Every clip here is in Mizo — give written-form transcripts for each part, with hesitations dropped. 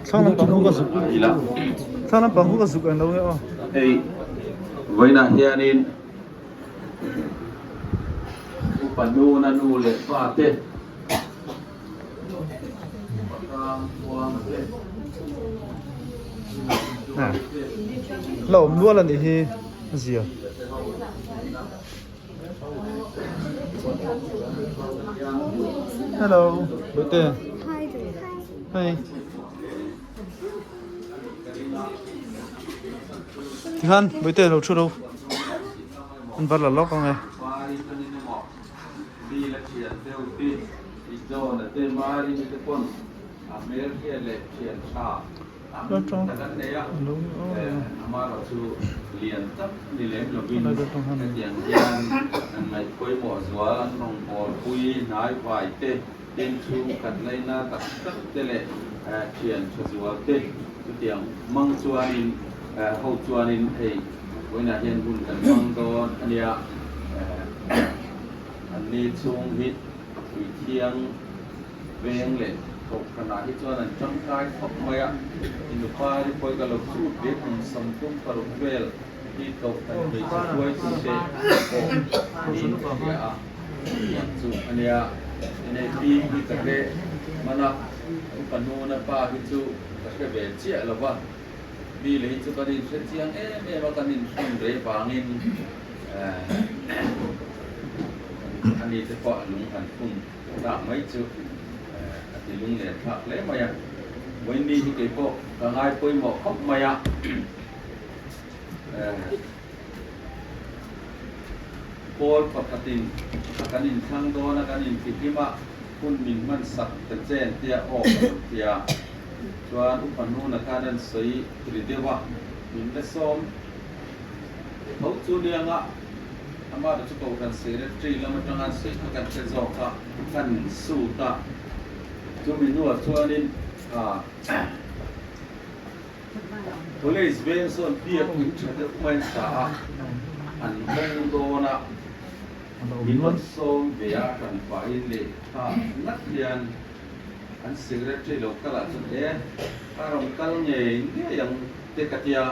Thlang lampang khu ka zuk thlang lampang khu ka zuk ang lo nge aw. Hei vawiinah hianin upa nuna nu leh pa te upa hrang khuang te La awm nual a nih hi a zia. Hello Bawihte Hi Tikhan Bawihte lo thu ro an var la lawk ang e. Veng leh kohhranah hi chuan an tangkai khawp mai a, inupa ri pawh ka lo chut ve kum 36 vel hi kohhran hmeichhe hruaitute pawh niin ka hria a, chutiang chu a nia. Inei bik hi ka hre hman a, upa nuna pa hi chu ka hre ve chiah lo va, mi leh hi chu kan inhre chiang em em a, kan inhrawn rei vangin ani te pawh a lung han phun. Tak mai chu a ti lung len thlak hle mai a, Vawiinni hi kei pawh ka ngai pawimawh khawp mai a, Pawl pakhatin a kan inthlang dawn a, kan intihlim a, hun min hman sak ta chen tia aw ka lo ti a, chuan upa hnuna khan an sawi ri deuh a, min la sawm tho chu nianga. Amah chu Kohhran Secretary lam atanga an sawi kha kan hre zawk a, kan sut a. Chumi hnuah chuanin College veng sawn biak in tha deuh mai an sa a, an hawng dawn a, min rawn sawm ve a, kan pahin leh tha ngat hian an Secretary lo kalah chuan e, ka rawn kal ngei ngei ang te ka tia.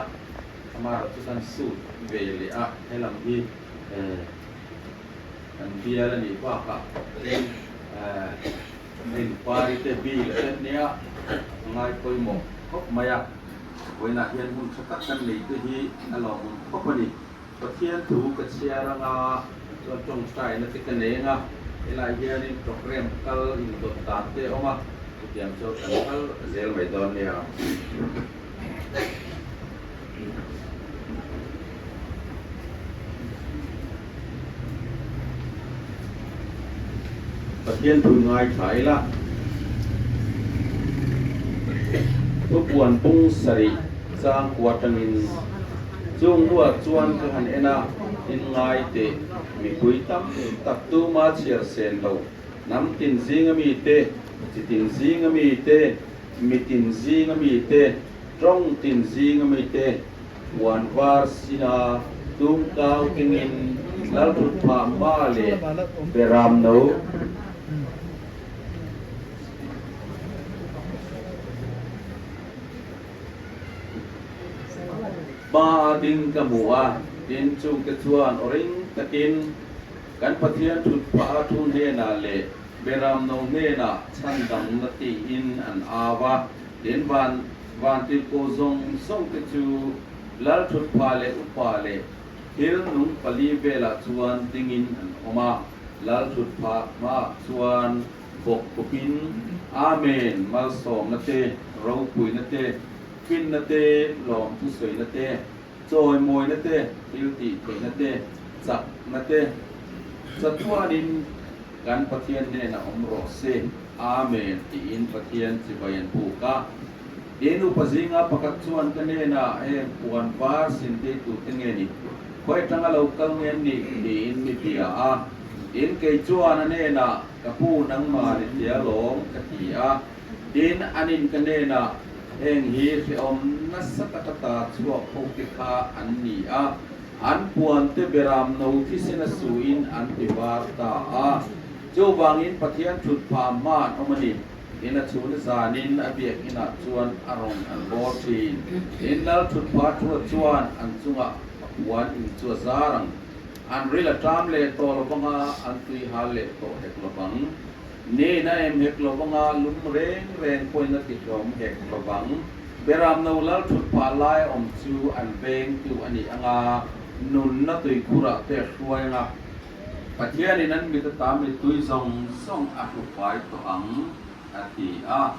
Amah chu kan suit ve leh a, helam hi kan bial a nih bakah tin hei pari te bill te nia a ngai pawimawh khawp mai a, vawiinah hian hmun tha tak kan nei te hi a lawmawm khawp a ni. Pathian thu ka chhiar anga chuan tawngtaina te ka nei anga helai hianin program kal indawt dan te a awm a, chutiang chuan kan kal zel mai dawn nia. Pathian thu ngaithla ila thupuan bung sarih chang kua tangin chung hnuah chuan ka han en a, in ngai teh mipui tam tak tuma chhiar sen lo hnam tin zinga mite, chi tin zinga mite, Mi tin zinga mite, tawng tin zinga mite, puan var sina tum kau kengin Lalthutphah hma leh Beram no. Hma a ding ka hmu a, tin chungte chuan aw ring takin kan Pathian thutphah a thu hnenah leh Beram no hnenah chhandamna tiin an au a, tin van vantirhkoh zawng zawng te chu lal thutpha leh upa leh thil nung pali velah chuan dingin an awm a, lal thutpha hmaah chuan bawk kawpin, Amen, malsawmna te, ropuina te, finna te, lawmthusawina te, chawimawina te, thil tih theihna te, chakna te, chatuanin Kan Pathian hnenah awm rawh se, Amen, tiin Pathian chibai an buk a. Tin, upa zinga pakhat chuan ka hnenah, Heng puan var sin tei tute nge ni? Khawi atanga lo kal nge an nih? tiin mi bia a. Tin, kei chuan a hnenah, Ka pu nangmah ni tia lawm, ka ti a. Tin, anin ka hnenah, Heng hi hrehawm nasa taka ta chhuak ho te kha an ni a. An puante beram no thisen a suin an ti var ta a. Chuvangin Pathian thutphah hma an awm a ni. Tin a chhun zanin a biakinah chuan a rawn an bawl thin. Tin lal thutphah thua chuan an chungah a puan in chu a zar ang. An ril a ṭam leh tawh lo vanga an tui hal leh tawh hek lo vang. Nen a em hek lo vanga lum reng reng pawhin a ti hlawm hek lo vang. Beram no lal thutphah lai awm chu an vengtu a ni anga nunna tuikhurah te a hruai anga Pathianin an mit ata mittui zawng zawng a hlufai tawh ang a ti a.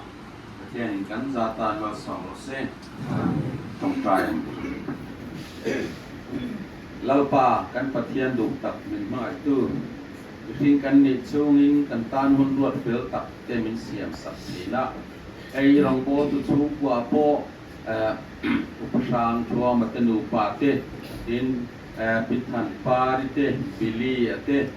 Pathianin kan za tan malsawm rawh se. Tawngtai ang. Lalpa, kan Pathian duh tak min hmangaihtu, mihring kan nih chungin kan tan hun ruat fel tak te min siam sak thin a. Hei rawngbawltu chhungkua pawh Upa Hrang Thuama te nupa te, tin Pithan Pari te, Billy a te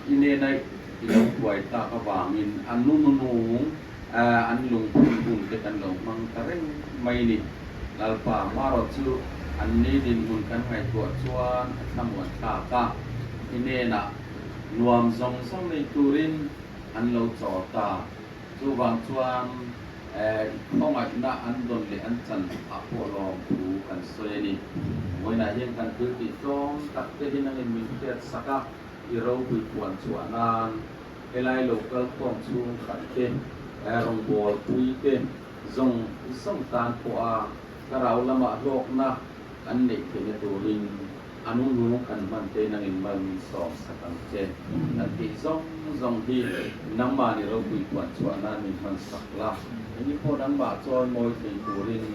i nena i lo huai tak avangin an nu nung an lungphun hun te kan lo hmang ta reng mai ni. Lalpa marawh chu an ni dinhmun kan ngaihtuah chuan a thlamuan thlak a, i hnenah nuam zawng zawng nei turin an lo chaw ta. Chuvang chuan i khawngaihna an dawn leh an chan ah pawh lawm thu kan sawi a ni. Vawiinah hian kan thil tih tlawm tak te hi nangin min hriat sak a, i ropui puan chhuah nan helai lo kal khawm chhungkhat te, rawngbâwl pui te zawng zawng tan pawha thlarau lamah hlawkna kan neih theihna turin a nunu kan hman te nangin mal min sawm sak ang che. Kan tih zawng zawng hi nangmahni ropui puan chhuah nan min hman sak la, eng pawh nangmah chawi mawi thei turin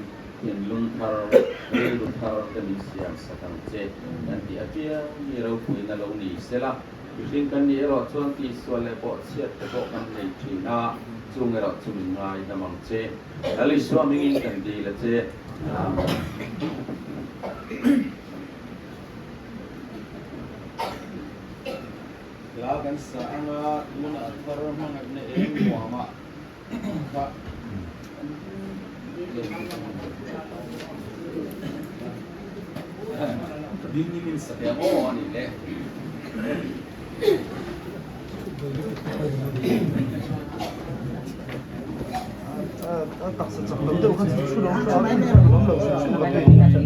thinlung thar, rilru thar te min siam sak ang che. Kan tih apiang hi ropuina lo ni sela. Mihring kan nih erawh chuan tihsual leh bawhchhiat te pawh kan nei thin a, chung erawh chu min ngaidam ang che. Lal Isua hmingin kan dil a che. Amen. Hla kan sa anga tunah thar hmangaihna eng nuamah kha. Ding in sa te maw a nih le. Taksa chak lo deuh khan thu lo hram lo hrim hrim ka ti.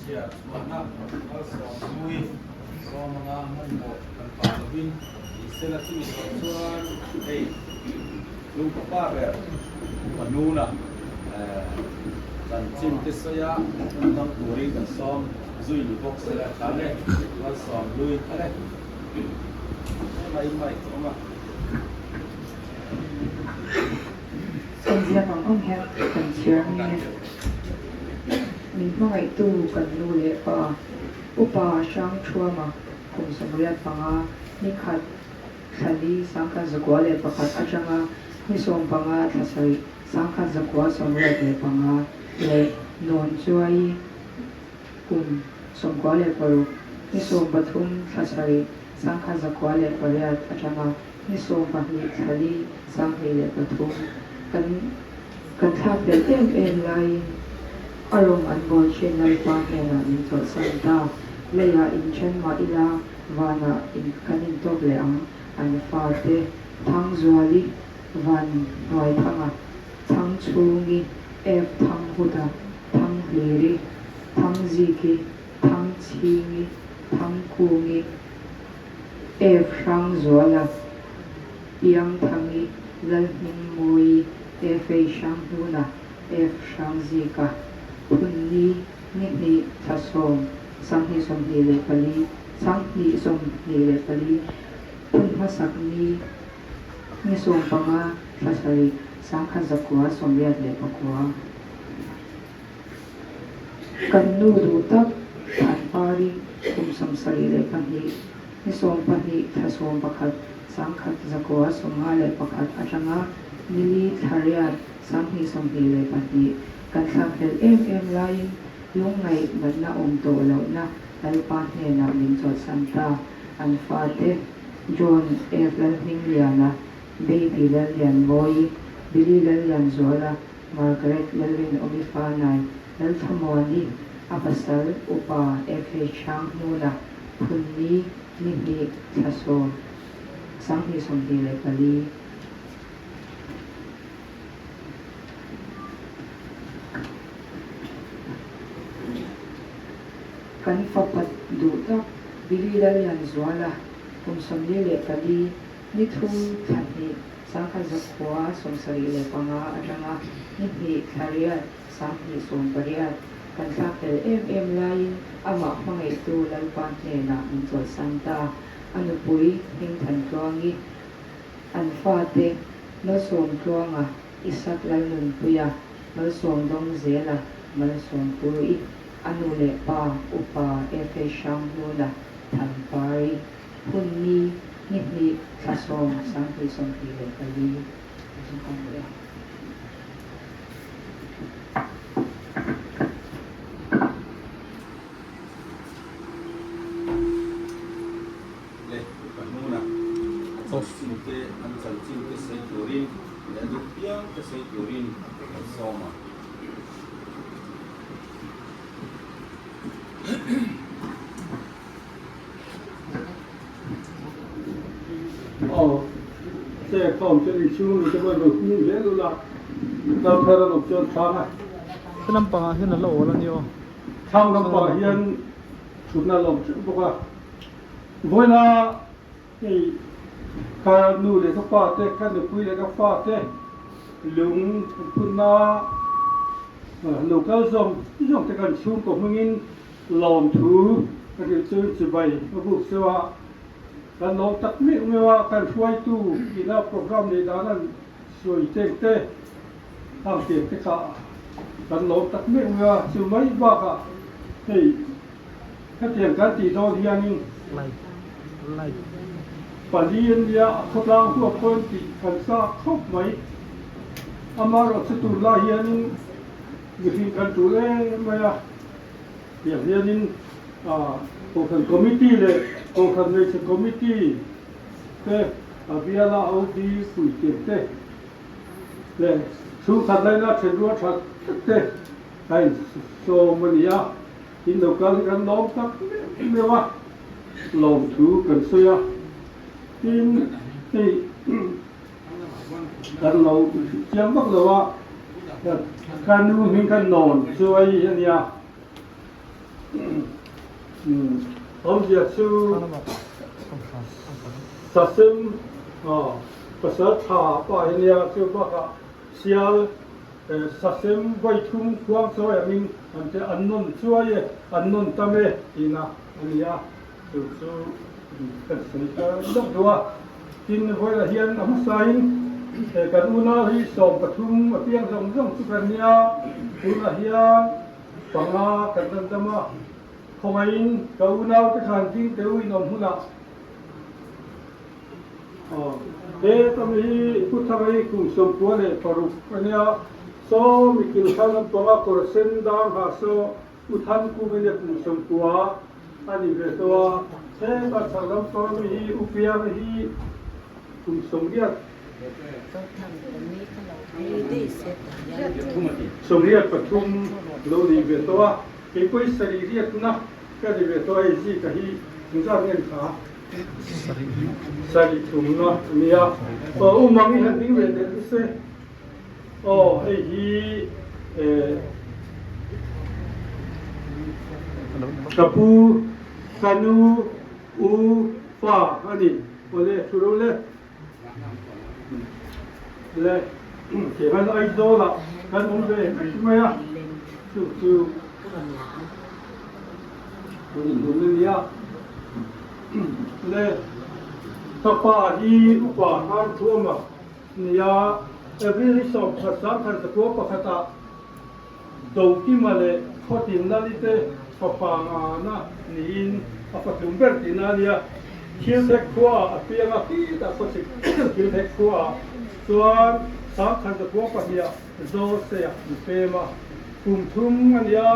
Chhiar chhuahna malsawm hlui sawm anga hmanhmawh kan pah lovin ni sela chumi zawh chuan hei chhungkaw pa ber Panuna chanchin te sawi a hmun hmang turin kan sawm zui ni bawk sela tha le malsawm hlui a le hei mai ka awm a. Inziak ang ang hian kan chhiar nge? Min hmangaihtu kan nu leh pa, Upa Hrangthuama kum 85, ni khat thla li 1991 atanga ni 15 thla sarih 1985 leh Nawn Chuai kum 96, ni 13 thla sarih 1908 atanga Ni 12 thla li 2003 kan kan thlak tel em em laiin a rawng an bawl thin Lalpa hnenah min chawlhsan ta. Leiah inthen mah ila vanah in kan intawk leh ang an fate Thangzuali, Van Hnuaithanga, Thangchhungi, F Thanghuta, Thanghliri, Thangziki, Thangchhingi, Thangkungi, F Hrangzuala, Piangthangi, Lalhmingmawii, F A Hranghnuna, F Hrangzika, Phunni, ni hnih thla sawm, 2024, 2024, Phun hmasak ni, ni 15 thla sarih, 1989. Kan nu duh tak Thanpari kum 72, ni 12 thla 11, 1951 atanga ni li thla riat 2022 kan thlakhlelh em em laiin lungngaih natna awm tawh lohna Lalpa hnenah min chawlhsan ta. An fate John F Lalhmingliana, Baby Lallianmawii, Billy Lallianzuala, Margaret Lalrinawmi Fanai, Lalthamuani, a pasal Upa FH Hranghnuna, Phunni, ni hnih, thla sawm, 2024. Kan fapa duh tak Billy Lallianzuala, kum 44, ni thum, thla hnih, 1975 atanga ni hnih thla riat 2018 kan thlak tel em em laiin amah hmangaihtu Lalpa hnenah min chawlhsan ta. A nupui Hmingthantluangi, an fate Malsawmtluanga, Isak Lalnunpuia, Malsawmdawngzela, Malsawmpuii, a nu leh pa Upa FA Hranghnuna, Thanpari. Hun ni ni hnih thla sawm 2024 a zung kan hmu e. Le upa hnuna a chanchin te an chanchin te sawi turin leh a duh piang te sawi turin kan sawm a. Aw, che khawm chu ni chhung ni te pawhin rawn hming zel ula, kal thar a awm chuan thlang a. He lampangah hian a la awl a ni aw. Thlang lampangah hian thutna a la awm teuh bawk a. Vawiina hei ka nu leh ka pa te, ka nupui leh ka fa te lung an phunna lo kal zawng zawng te kan chhungkaw hmangin Lawmthu ka hrilh chu chibai ka buk seuh a, kan lawm tak meuh meuh a, kan hruaitu ina program leh dan an sawi teng te ang tiang te kha kan lawm tak meuh meuh a, chu mai bakah hei hetiang kan tih dawn hianin pali an nia a khawtlang huap pawhin tih kan chak khawp mai, amaherawh chu tunlai hianin mihring kan tul em mai a. Tiang hianin Kohhran Committee leh Kohhran Hmeichhe Committee te, a biala OB puitling te leh chhungkhat laina thenrual tha tak te a insawm a ni a. In lo kal hi kan lawm tak meuh meuh a, lawmthu kan sawi a. Tin, hei kan lo chiang vak lo a, ka nu hming kha Nawn Chuai a nia. Awmzia chu Sasem pasal tha pa hi nia chu bakah sial Sasem vaithum khuang chawi angin an ti an nawn chuai e, an nawn tam e tihna a ni a, chu chu kan sawi ta deuh duh a. Tin, vawilah hian a hmasain kan unau hi 13 a piang zawng zawng chu kan nia, tunah hian panga kan rawn dam a, khawngaihin ka unaute khan ding teh u in awm hunah He tam hi Pu Thanga hi kum 96 a nia, saw mikil khan an panga kawr sen dang ha saw Pu Than kum in a kum 90 a ni ve tawh a, heta chhak lam tawr mi hi U Pianga hi kum 80 83 lo ni ve tawh a, kei pawh hi sarih riatna ka ni ve tawh a, hei zika hi engzat nge ni kha? Sarih thumna a nia. Aw u Mang i han ding ve teh se. Aw hei hi eh ka pu, ka nu, u, pa a ni. Awle thu ro le. Le ke han Aizawl ah kan awm ve vek mai a, chu chu kan inhmun a nia. Le ka pa hi upa Harthuama a nia, April ni 10 1901 ah Dotima leh Khawtin Lalite fapa ngana niin a fatlum ber tihna a nia. Thilthek khuaah a piang a, khitah khawchhik Thilthek khuaah chuan 1902 ah Zawlseiah an pem a. Kum thum a nia,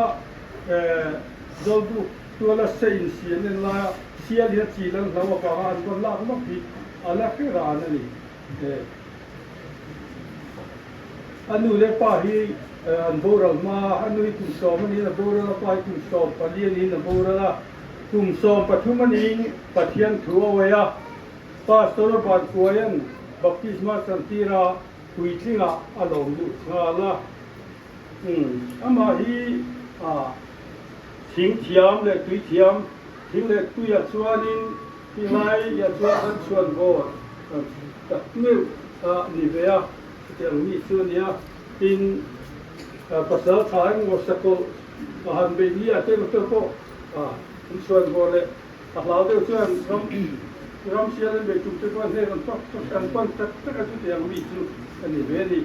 Zawlbuk tuala sei insi an en laia sial hian chi lan hlo avanga an rawn lak vak hi a la hre ran a ni. A nu leh pa hi an boral hma a, a nu hi kum 10 a niin a boral a, pa hi kum 14 a niin a boral a. Kum 13 a niin Pathian thu a awih a, Pastor a ban kuaiin baptisma chantir a, puitlingah a lawm luh nghal a. Amah hi thing thiam leh tui thiam, thing leh tuiah chuanin Tilai ah chuan kan chhuan vawn tak meuh a ni ve a, chutiang mi chu a nia. Tin, pasal tha emaw sakawlh a han beih ni ah te emaw te pawh an chhuan vawn leh a hlau deuh chuan ram ram sial an beih tum te pawh an hnek an pak tak an pan tak tak a, chutiang mi chu a ni ve a ni.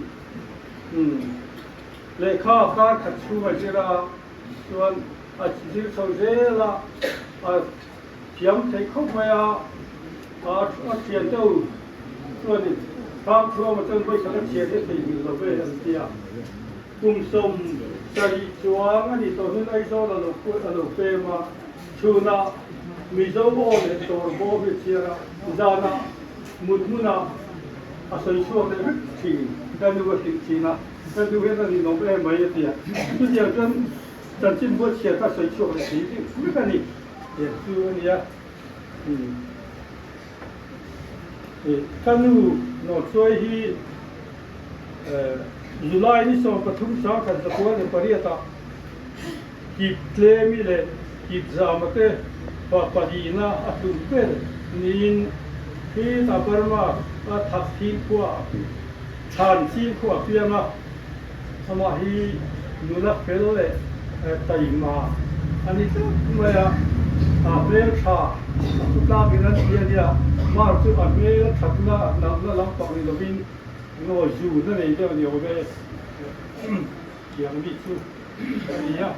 Lehkha kar khat chhung a zir a, chuan a zir chho zel a, a Thiam thei khawp mai a, a thian deuh chuanin Thlam Thuama chuan vawi khat a chhiar hi a theihnghilh lo ve an ti a. Kum 70 chuang a nih tawh hnuin Aizawl a lo a lo pem a, chhunah Mizo aw leh tawr bawm hi a chhiar a, zanah mut hmunah a sawi chhuak leh vek thin. Ka nu a hrilh thin a, ka nu hian a ninawm em mai a ti a. Chutiang chuan chanchin buatchhiat a sawi chhuak leh thei vek a ni. Tiang chu a nia. Ka nu Nawchuai hi July ni 13 1908 ah Kip Tlemi leh Kip Zama te pa pahnihna a tlum ber niin khitah Burma a Thak Thin khua Thlan Chin khua a piang a. Amah hi nula fel leh taima a ni tlat mai a, a hmel tha a thu tlakin an ti a nia, mar chu a hmel thatna nalhna lampang ni lovin ngawi zun a nei deuh a ni awm e, tiang mi chu a ni a,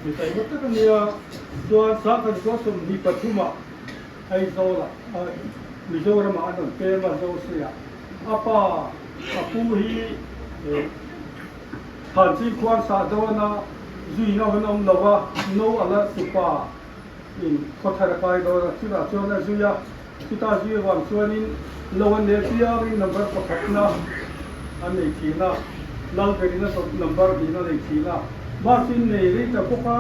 mi taima tak a nia, chuan 1923 ah Aizawlah Mizoramah an rawn pem a, Zoseah a pa a pu hi Thanchi khuan sah dawna zui no an awm lo a, no a la tupa in khawthar a kai dawn a, chutah chuan a zui a, chuta zui avang chuanin lo an nel piangin number pakhatna an nei thin a, Lalberin a number hnihna a nei thin a, mahse in nei rei ta bawk a,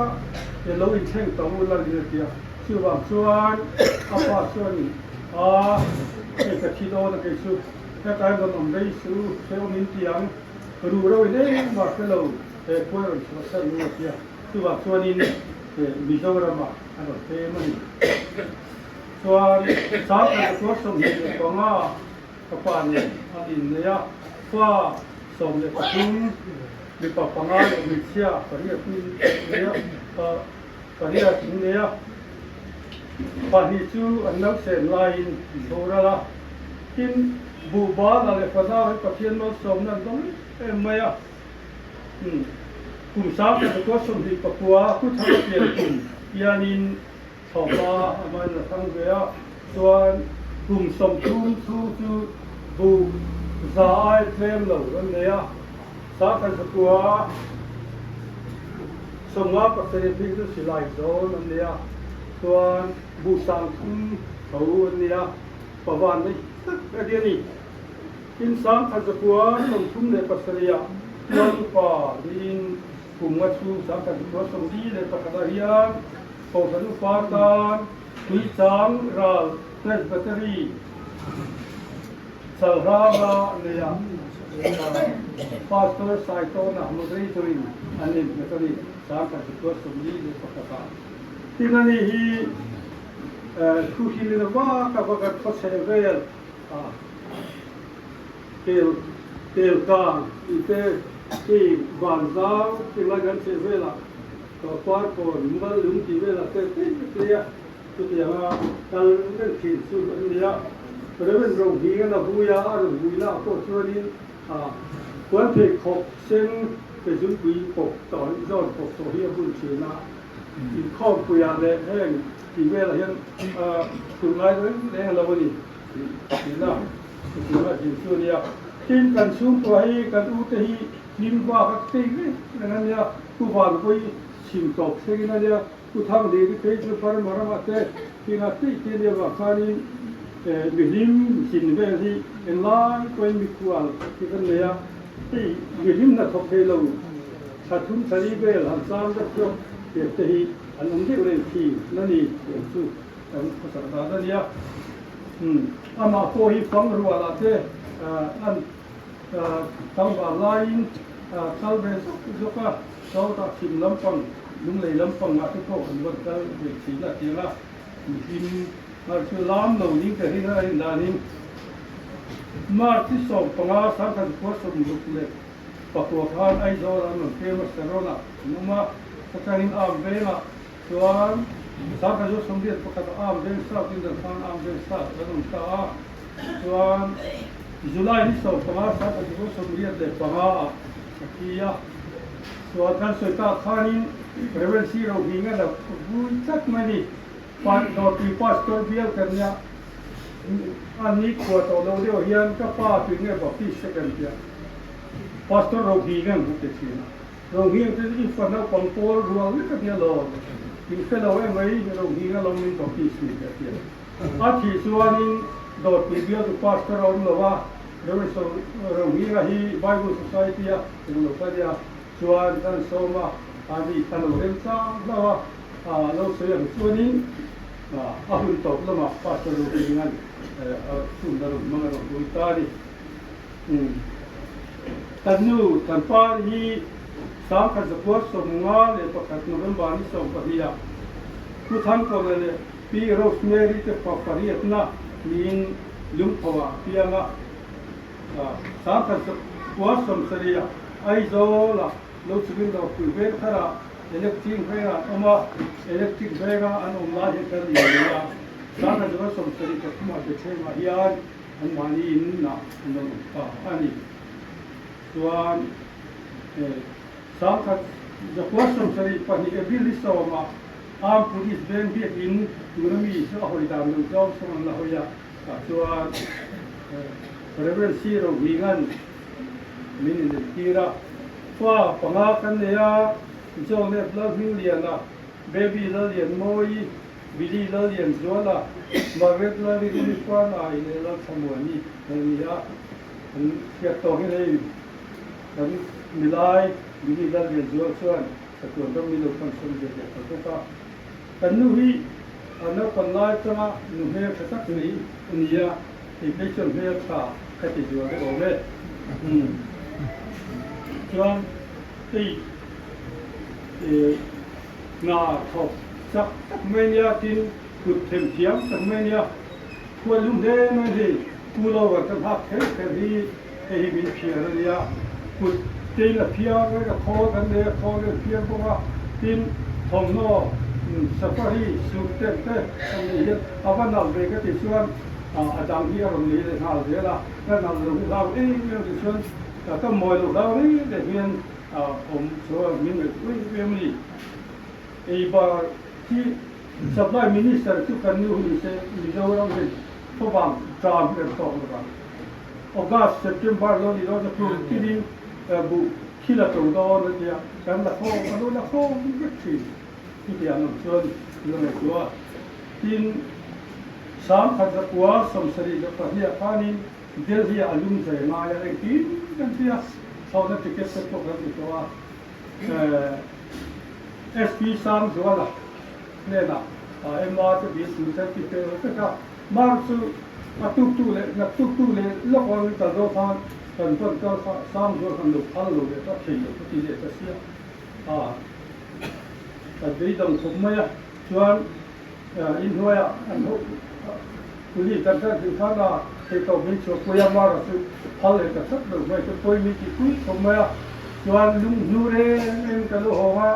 lo inthleng ta u Lalin a ti a. Chuvang chuan a pa chuanin, A, hei ka thi dawn a kei chu, hetlai rawn awm rei su, he awm in ti ang, ru ro in engmah hre lo, he khuai rawn chhuah san nu a ti a. Chuvang chuanin. Mizoramah a rawn pem a ni. Chuan Sangkhat 25 ka pa nen an innei a, fa 13, mipa panga leh hmeichhia pariat nei a, pariat in nei a. Pahnih chu an nausen laiin an boral a, tin Buhbala leh Fanau hi Pathian malsawmna an dawng em em mai a. Kum 1929 ku thar a pian kum hianin thlawhhma a man a thang ve a, chuan kum 30 chhung chu buh za ai tlem lo an nei a. 1957 phei chu silai zawn an nei a, chuan buh 30 tho an nei a, pavan nei tak a nia ni. Tin 1937 ah tuan upa niin kum nga chhung 1941 ah hian Kohhran upa tan Tuichang ral Presbytery Chalhranga neia Pastor Saitawna Moderator-in an inhmet a ni 1941 ah. Tin ani hi thu hrilin a vak a va kan khawchheh vel a tel tel kang tih te chi van zau ti lai kan chheh velah par kawn mual lung tih velah te te te a chutianga kal reng thin chu an ni a. Reverend Rohminga vui a a rawn vui lah pawh chuanin puan pheikhawk sen ke zungpui pawp tawh zawn pawp tawh hi a bun thin a. Inkhawmpuiah leh heng tih velah hian tunlai reng reng a lo a ni tihna chutiang a zin chu a nia. Tin, kan chhungkua hi kan ute hi hlim vak a tei reng reng a nia, Pu Vanpui chhim tawp thlengin a nia, Pu Thangliri phei chu Burma ramah te thing a tei te a nia vang khanin mihlim zin vel hi englai pawhin mikhual hi kan nei a, hei mihlim hnathawk thei lo Thla thum thla li vel han chang deuh deuh tiang te hi an awm deuh reng thin a ni tiang chu kan khawsak dan a nia. Umm amah pawh hi fang rualah te an tlangval laiin kal ve zawk zawk a, Sawtah chhim lampang lunglei lampangah te pawh an rawn kal ve thin a tiang a, mihlim ngar chu lam lo ning te rin a rin danin March 15 1969 khan Aizawl an rawn pem a, Saron ah an awm a, atangin Arm vengah chuan 1981 ah Arm veng South Indian khan Arm veng South an awm ta a, chuan July ni 15 1985 ah a thi a, chuan kan sawi tak khanin Reverend C. Rohminga lo vui tlat mai a ni, Dawrpui Pastor bial kan nia, an ni khua tawh lo deuh hian ka pa tui nge Baptist second tia. Pastor Rohminga'n a ti thin a, Rohminga chu i fa naupang pawl rual vek a nia lo, in hre lo em mai, Rohminga lo min Baptist ni te a ti a. A thih chuanin Dawrpui bialtu Pastor a awm lo a, Rev. Rohminga hi Bible Society a eng lo kha nia, chuan kan sawm a, a ni a lo remchang hlauh a, lo sawi ang chuanin a hun tawp lamah Pastor Rohminga'n a chhun a rawn hmang a rawn hui ta a ni. Kan nu kan pa hi 1951 November ni 12 ah Pu Thangkawna leh Pi Rosemary te fa pariatna niin Lungtho ah piang a, 1970 ah Aizawl ah lo chhukin Dawrpui veng thar ah Electric veng ah an awm a, Electric veng a an awm lai hian kan inneih a, 1973 ah Bethlehem ah hian An mahni in ah an lo awm ta a ni. Chuan 1972 April ni 10 ah Armed Police veng biakin tuna mi chu a hawi dan lo zawng sawng an la hawi a, tah chuan Reverend C. Rohminga'n min inentir a. Fa panga kan nei a, Joseph Lalhmingliana, Baby Lallianmawii, Billy Lallianzuala, Margaret Lalrinuni Fanai leh Lalthlamuani an ni a, an hriat tawk hian hei kan milai Billy Lallianzuala chuan chatuan ram min lo thansawm ve leh ta bawk a. Kan nu hi a naupan lai atanga nu hmel tha tak mai a ni a, hei phei chuan hmel tha ka ti zual deuh awm e. Chuan hei. Hna thawk chak tak mai nia tin kut them thiam tak mai nia. Khual lum hle mai hei Pu Lower ka nghak kher kher hi hei hi min phiar a nia. Kut tein a phiar vek a, khawl kan nei a, khawl in a phiar bawk a, tin thawmhnaw safari suit te ang te kan nei hian a va nalh ve ka tih chuan a dang hi a rawn lei leh nghal zel a, ka nalh lo hi hlau em em tih chuan ka mawi lo hlau reng reng hian a awm chuan min ngaihtuah em em a ni. Eibar hi Supply Minister chu kan nu hun se Mizoram hian thawvang ṭam ber tawk lo vang. August, September lo ni dawn a tum tinin buh thil a to dawn a tia, kan la khawm a lo la khawm vek thin. Chutiang ang chuan lo ngaihtuah a. Tin, 1972 ah khanin Delhi ah a lung zai ngai a, engtin kan tia thlawhna ticket te pawh kan ti tawh a. SP Sangzuala hnenah MR te bial tur chuan ti fel vek a, Mar chu a tuktu leh nak tuktu leh lawk ang kal dawn khan kan vawn kal kha Sangzuala khan lo phal lo leh ta thei lo ka ti leh ta sia a, kan beidawng khawp mai a, chuan inhnuaiah an ho Police kan hriat ding khan a theihtawp min chhuahpui a, Mara chu phal leh ta tlat lo mai chu pawi min tihpui khawp mai a, chuan lung hnu reng reng ka lo hawng a,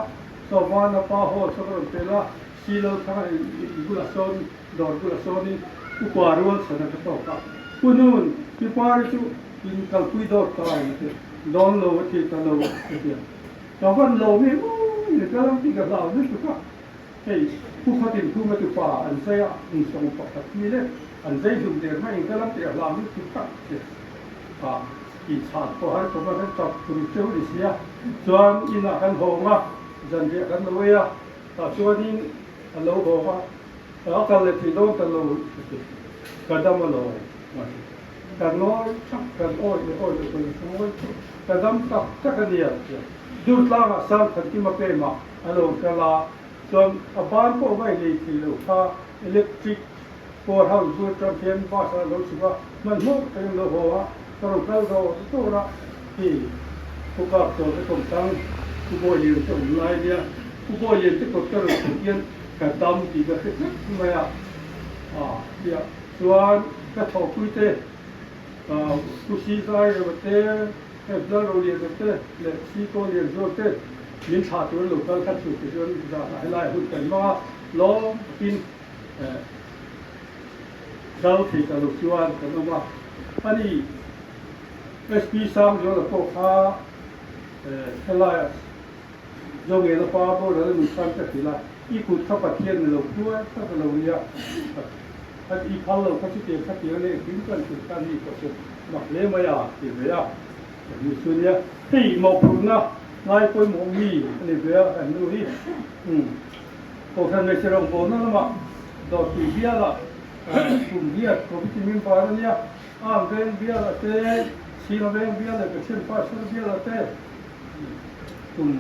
Sawvana pa haw chu ka rawn pel a, silo thlang a in bulah sawn dawr bulah sawnin upa rual chhan a ka tawk a, Pu Nun, pi Pari chu in kalpui dawr ta a ti, dawn lo a ti ta lo a ti a, ka van lo mi maw in kal ang tih ka hlau lutuk a. Hei, Pu Khatin Khuma tupa an zai a, in sawng pakhat mi lek an zai hlum der mai in ka lam teh hlam lutuk tak che a tih chhan pawh har kawm a kan tap tur teuh ni sia. Chuan inah kan hawng a, zanriah kan lo ei a, tah chuanin a lo hawng a, a kal leh thei dawn ta lo a ti, ka dam a lo a ti, ka ngawi thak, kan awi leh awi loh kan ngawi thak, ka dam tak tak a nia a ti a, Durtlangah Sangkhankima pemah A lo kal a, chuan a ban pawh vai lei thei lo kha electric power house bul atang hian bus ah a lo chhuk a, hmanhmawh takin lo haw a, ka rawn kal dawr dawr a, hei Pu Kap chaw te kawm thlang Pu Bawi Lian te awm lai nia, Pu Bawi Lian te kawt ka rawn chhuk hian ka dam tih ka hre tlat mai a, ah tia chuan ka thawhpui te Pu Sizai Reva te, Hei Roliana te leh Sikaw Lianzual te min thlah tur lo kal kha chu tichuan zanah helai hun kan hmang a, lawm takin kal thei ta lo chuan kan awm a. Ani SP Sangzuala pawh kha helaiah Zongela pa boral a nih khan ka hrilh a, i kut kha Pathian ni lo hnuai tak a lo nia, i phal lo kha chutiang kha tiang leh engkim kan hrilh kha ni pawh chu mak hle mai a ti ve a, kan nu chu nia hei mawhphurhna ngai pawimawh mi a ni ve a kan nu hi Kohhran hmeichhe rawngbawlna lamah dawrpui bialah kum hian committee member a nia, Arm veng bialah te, Chhing veng bial leh Pathian Pastor bialah te. Kum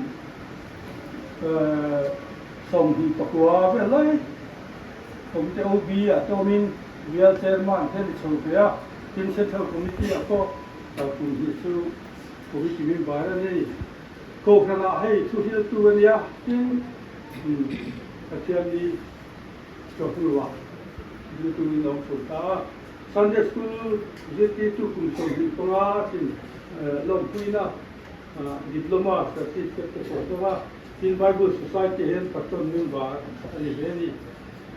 29 vel lai Committee OB ah te awmin Bial Chairman te ni chho ve a, tin Central Committee ah pawh kum hnih chu Committee member a ni. Kohhranah hei thu hiltu a nia, tin Pathianni chawhnuah zirtuin a awm chho ta a. Sunday School zirtirtu kum 25 chin lawmpuina Diploma certificate te pawh a dawng a, tin Bible Society hian patron member a ni ve a ni.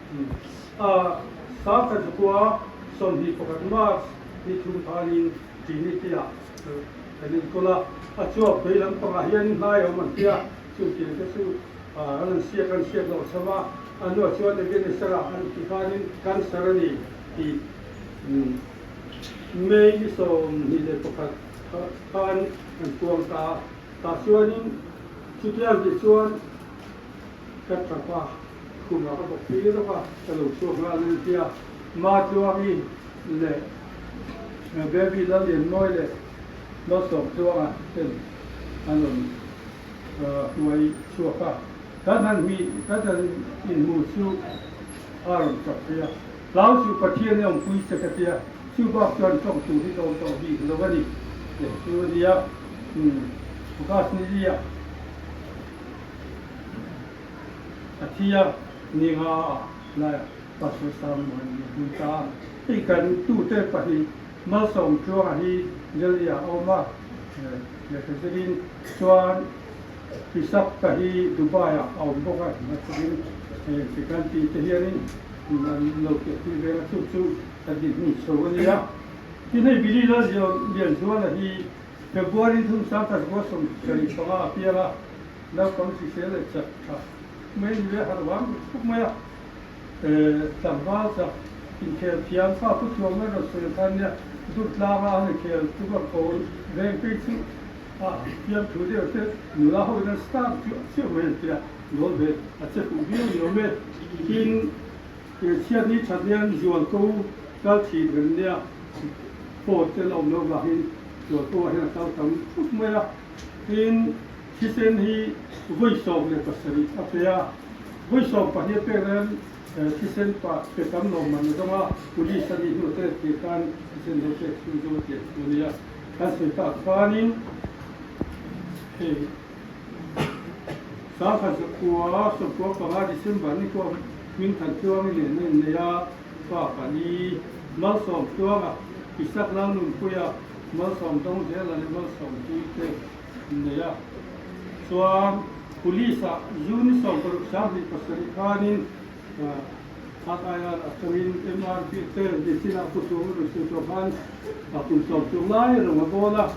1921 March ni thum khanin Trinity ah kan enkawl a, a chuak vei lampangah hian hnai a awm an tia, chutiang te chu an han siak an siak loh cham a, a hnuah chuan Ebenezer ah an ti khanin cancer a ni tih May ni 21 khan an puang ta a, tah chuanin chutiang tih chuan ka tap a, khumah ka bawk phei rawk a, ka lo chhuak nghal a ni tia Matluangi leh Baby Lallianmawi leh Malsawmtluanga ten an rawn hruai chhuak a, kan han hmih kan han inhmu chu a rawn tap phei a. Hlau chu Pathian i awmpui che ka tia, chu bak chuan tawng tur hi ka awm tawh bik lo a ni tih chu a nia. Umm August ni li ah. A thi a, ni nga ah laiah Pastor Samuel nih a hmun ta. Hei kan tute pahnih Malsawm Tluanga hi Delhi ah a awm a, lehkha zirin chuan Isak ka hi Dubai ah a awm bawk a, hnathawkin heng ti kan tih te hianin an lo piahpui ve a, chu chu kan dinhmun chho a nia. Tin hei Billy Lallianzuala hi February 1975 a piang a, naupang hrisel leh chak tha mai a ni ve, harh vang dik khawp mai a. Tlangval chak inkhel thiam fa pu chuang mai rawn sawi khan nia, Durtlanga an inkhel chu ka kawl veng phei chu a fiam thu deuh te nula ho in an star chiah chiah mai an tia, nawl ve a che fuh viau ni awm e. Tin, chhiatni that hian zualko kal thin kan nia, phone te la awm loh vangin zualko ah hian a kal tam khawp mai a. Tin, thisen hi vawi 17 a pe a, vawi 12 a pek hian thisen pa pe tam lo man a zawng a, police a nih hnu te tih khan thisen lo pek chhung chu a tiah thu a nia. Kan sawi tak khanin hei 1995 December ni kua Hmingthan Tluangi nen a innei a, pa pali Malsawm Tluanga, Isak Lalnunpuia, Malsawm dawng zel a ni Malsawm tui te nei a chuan Police ah June 16 27 khanin Khat aia atangin MRP te Nichin ah pu chuang rawn sawi tawh khan a kum sawm chung lai rawng a bawl a,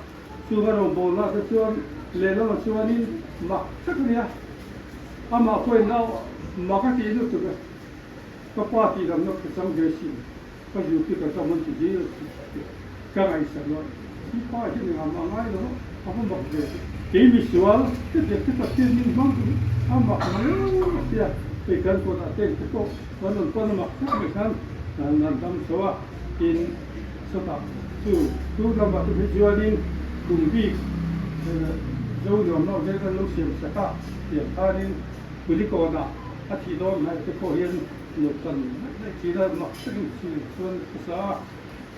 chung a rawn bawl na te chuan lehlamah chuanin mak tak a nia amah pawhin nau mak a tih lutuk a ka pa tih lam na khachang ve sin. Ka duty ka cham an ti dil tih ka ngaihsak lo. Hi pa hi ni ngam a ngai lo a va mak ve. Kei misual te biak te Pathian min hmang duh a mak riau a tia hei kan kawt ah teng te pawh kan rawn pan a mak tak mai khan an dam chho a tin sawtah chu tu lamah te phei chuanin kum bik zo nuam lo vel kan lo siam sak a tiang khanin kulikawnah a thih dawn hnaih te pawh hian Local daih thin a, mak takin chhun chuan ka sa a.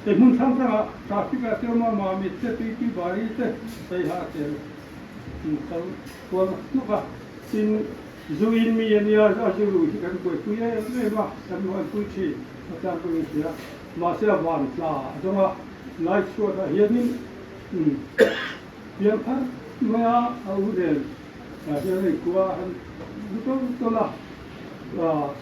Hei hmun hrang hrangah traffic ah te awm a, Mamit te, Tuitui Bari te, Saiha te in kal kual hnuk a. Tin, zu in mi a nia, a zu lui hi kan buaipui em em a, kan muanpui thin a tlang pawhin a hria. Mahse a van tla a dawng a, lai chhuatah hianin piang thar mai a, a u nen hian a inkuah a, han lu tawlh tawlh a.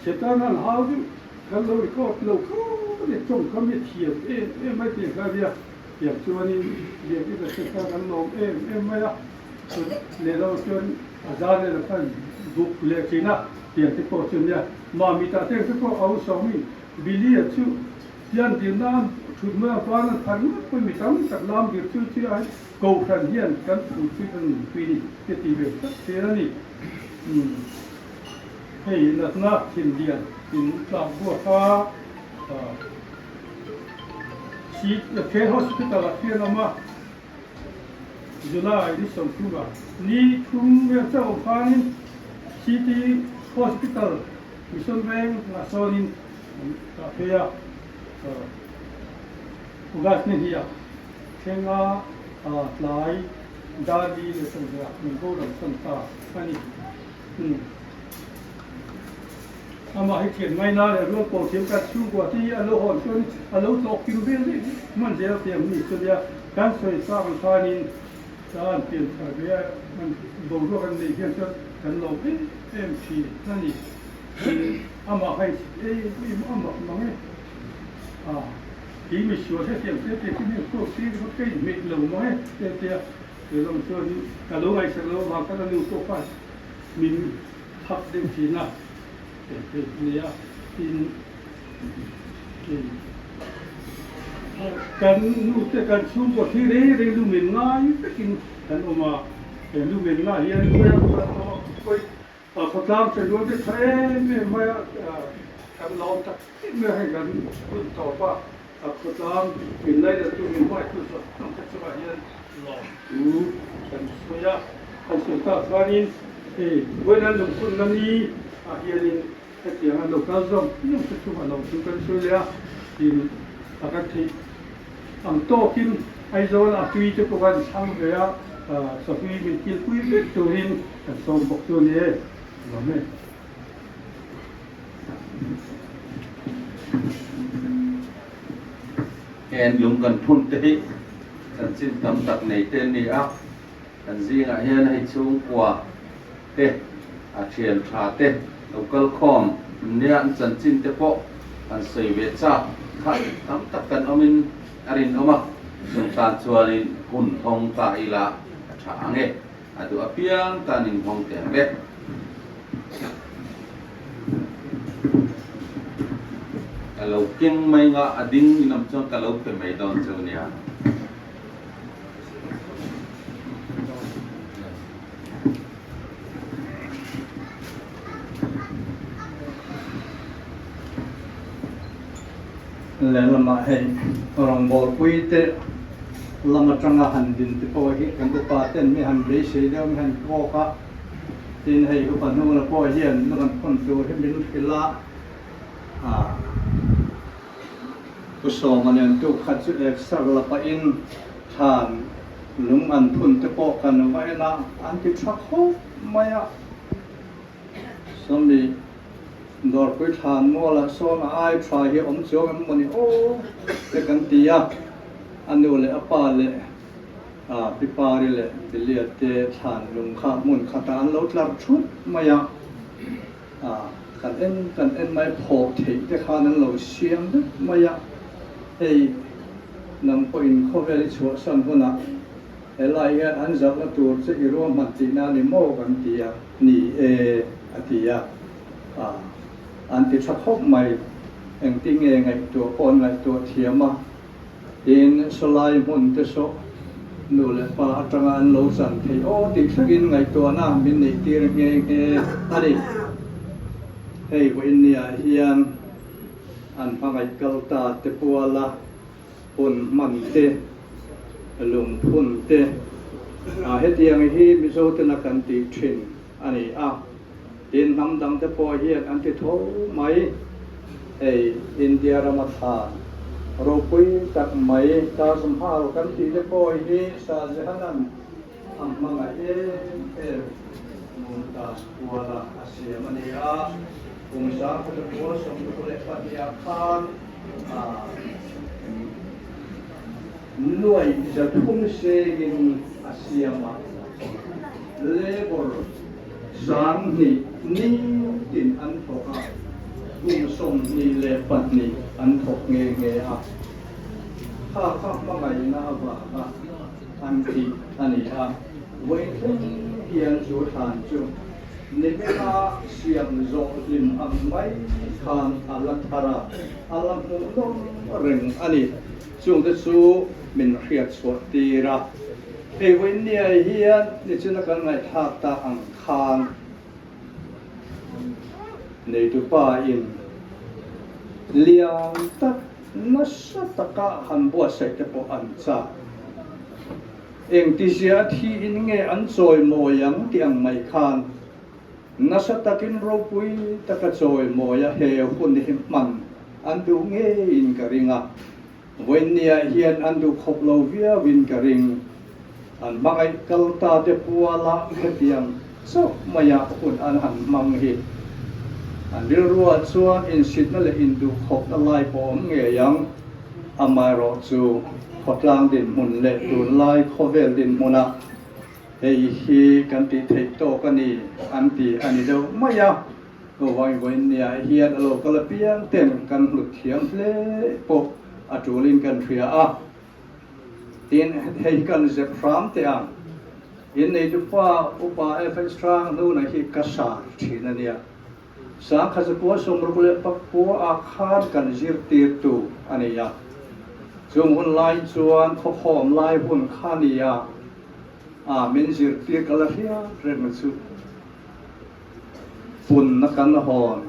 Satan an hau deuh kan lo record lo khawp a ni, tawngkam hi thiam em em mai tih kha nia, tiang chuanin biakinn a Satan an lawm em em mai a, chuan lehlo chuan a zan leh khan buk leh thin a, tiang te pawh chu nia, Mami tah te te pawh a u sawmin Billy a chu hian dilna an thut mai a ban an phan ngawt pawhin mi tam tak lam dir chu chu a Kohhran hian kan thu chu kan nunpui ni te ti ve tlat thin a ni. Hei natna thinlian in tlak buak a, CK Hospital ah khian awm a, July ni 30 ah ni thum vel chauh awm khanin City Hospital Mission Veng ah sawnin an dah phei a, August ni hnih ah thlenga tlai Darli leh Sawmhnih ah min boral san ta a ni. Amah hi thian ngai na leh rual pawl thiam kan chhungkua te hi a lo hawn chuan a lo tlawk kim vel daih hman zel te ang ni chu nia kan sawi tak ang khanin an pian thar ve a an boruak an neih hian chuan kan lo em em thin a ni. Amah kha insit em em a mak mang e. Kei misual hetiang te te chu heng pawh si ringawt ka inhmeh lo mang e te tia He lawng chuan ka lo ngaihsak lo avang khan a nu pawh khan min thak deuh thin a, hei a nia tin kan nu te kan chhungkaw thi reng reng lu men ngai vekin kan awm a, he lu men ngah hian khawtlang ṭhenrual te tha em em mai a, kan lawm tak em mai a, hei kan hun tawp a. A khawtlang min lainattu min hmaitu zawng zawng te chungah hian lawmthu kan sawi a. Kan sawi tak chuanin hei vawiin lungphunna ni ah hianin hetianga lo kal zawng zawng te chungah lawmthu kan sawi leh a, tin a kan theih ang tawkin Aizawl a tui te pawh kan chhang ve a, chawhlui min kilpui vek turin kan sawm bawk chu a ni e. Lawm e. Heng lung kan phun te hi chanchin tam tak nei te an ni a, kan zingah hian hei chhungkua te a thian tha te lo kal khawm nia an chanchin te pawh han sawi ve chak kha tam tak kan awmin a rinawm a, chung tan chuanin hun hawng ta ila a tha ang e. A duh apiang tan inhawng teh ang le. Ka lo keng mai nga a ding in awm chuan ka lo pe mai dawn cheu nia. Lehlamah hei rawngbawlpui te lam atanga han din te pawh hi kan upa ten mi han beisei deuh mi han kawk a, tin hei upa hnungla pawh hian nu kan phun tur hi min hrilh a, ah Pu Sawma nen tuk khat chu exer la pahin thlan lung an phun te pawh kan va en a, an ti tha khawp mai a. Sawmi, Dawrpui thlan mualah sawn a ai tha hi awm chuang em mawni aw te kan ti a, a nu leh a pa leh a pi pari leh Bilia te thlan lung kha hmun khatah an lo tlar thut mai a, kan en kan en mai phawh theih te khan an lo siam vek mai a, hei nang pawhin khawvel i chhuahsan hunah Helai hian an zauhna tur chu i ruahman tihna a ni maw kan ti a, ni e a ti a, ah an ti tha khawp mai, engtin nge ngaihtuah pawh an ngaihtuah thiam a, tin sawlai hmun te saw nu leh pa atanga an lo chan theih aw tih thlengin ngaihtuahna min neih tir nghe nghe a ni. Hei vawiin niah hian an hmangaih kal ta te puala hun hman te, lungphun te, hetiang hi Mizo tena kan tih thin a ni a, tin hnam dang te pawh hian an ti tho mai. Hei India rama thlan ropui tak mai Taj Mahal kan tih te pawh hi Shah Jahan-a'n a hmangaih em em Mumtaz kuala a siam a ni a, kum 1922 ah khan Nuai 300 sengin a siam a, labour 2000 nitin an thawk a, kum 22 an thawk nghe nghe a. Kha kha hmangaihna avanga an tih a ni a, vawi thleng hian chu thlan chu Nimina siam zawh hlim ang mai khan a la thar a, a la hmuhnawm reng a ni. Chungte chu min hriat chhuah tir a. Hei vawinia hian nichina kan ngaihthlak tak ang khan neitupa in lian tak nasa taka han buatsaih te pawh an chak. Engtizia thiin nge an chawimawi ang tih ang mai khan nasa takin ropui taka chawimawia he hun hi hman an duh ngeiin ka ring a, vawiinniah hian an duh khawp lo viauin ka ring. An hmangaih kal ta te puala hetiang chauh maia hun an han hmang hi an rilruah chuan insitna leh induhkhawpna lai pawh awm ngei ang. Amaherawhchu, khawtlang dinhmun leh tunlai khawvel dinhmunah hei hi kan tih theih tawk a ni an ti a ni deuh mai a. Vawi vawiinniah hian a lo kal apiang ten kan hlut thiam hle pawh a tulin kan hria a. Tin, hei hi kan zep hram teh ang. Inneitu pa upa FH Hrang hnuna hi ka sa thin a nia. Sangkhazapuan 69 ah khan kan zirtirtu a ni a. Chung hun lai chuan khawkhawm lai hun kha ni a, a min zirtir ka la hriat reng chu. Punna kan hawn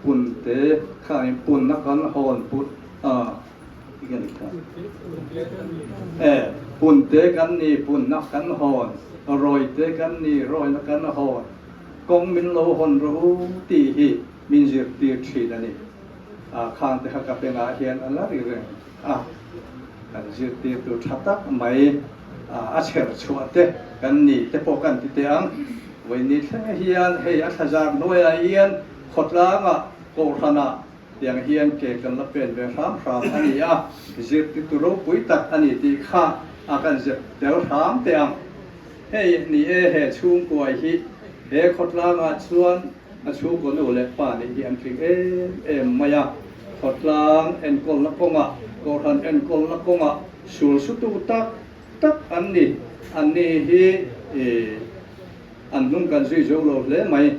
pun te kha ni punna kan hawn put a e pun te kan ni punna kan hawn rawi te kan ni rawina kan hawn. Kawng min lo hawn rawh u tih hi min zirtir thin a ni. A khang te kha ka bengah hian a la ri reng a, kan zirtir tur tha tak mai a chher chhuah te kan ni te pawh kan ti teh ang. Vawiini thleng hian hei a thlazar hnuaiah hian khawtlangah, kohhranah. Tiang hian ke kan la pen ve hram hram a ni a, zirtirtu ropui tak a ni tih kha a kan zep tel hram teh ang. Hei ni e, he chhungkuai hi he khawtlangah chuan a chhungkaw nu leh pa nih hi an tling em em mai a, khawtlang enkawlna kawngah, kohhran enkawlna kawngah sul sutu tak tak an ni. Anni hi an hnung kan zui zo lo hle mai.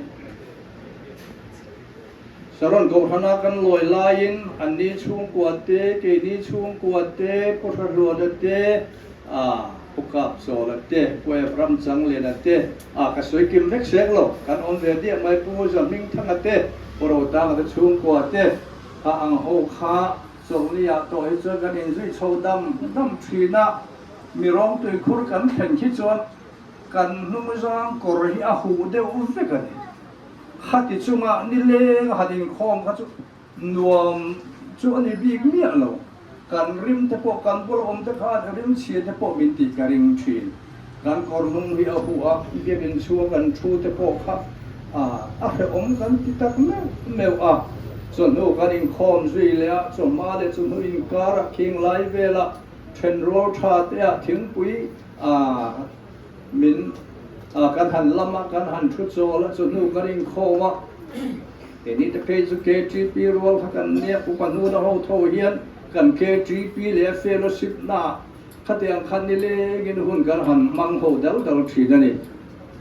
Saron Kohhrana kan lawi laiin anni chhungkua te, keini chhungkua te, Pu Hrahluana te, a Pu Kapchawla te, Pu Ephraim Changlena te, a ka sawi kim vek sek lo, kan awm ve diah mai, Pu Zahmingthanga te, Pu Rotanga te chhungkua te, kha ang ho kha chawlhniah tawh hi chuan kan inzui chho dam dam thin a, mi rawngtui khur kan thlen khi chuan kan hnungzang kawr hi a huh deuh vek a ni. Khati chunga nileng han inkhawm kha chu nuam chu a ni bik miah lo. Kan rim te pawh, kan bula awm te khan rim chhia te pawh min tih ka ring thin. Kan kawr hnung hi a huh a, biakinn chhunga kan thu te pawh kha a hrehawm kan ti tak meuh meuh a. Chawhnu kan inkhawm zui leh a, chawhma leh chawhnu inkarah khing lai velah thenrual tha te ah thingpui Min a kan han lam a, kan han thu chawl a, chu hnu kan inkhawm a, keini te phei chu KTP rual kha kan nia, upa hnuna ho tho hian kan KTP leh fellowship na khatiang khan nilengin hun kan han hmang ho dal dal thin a ni.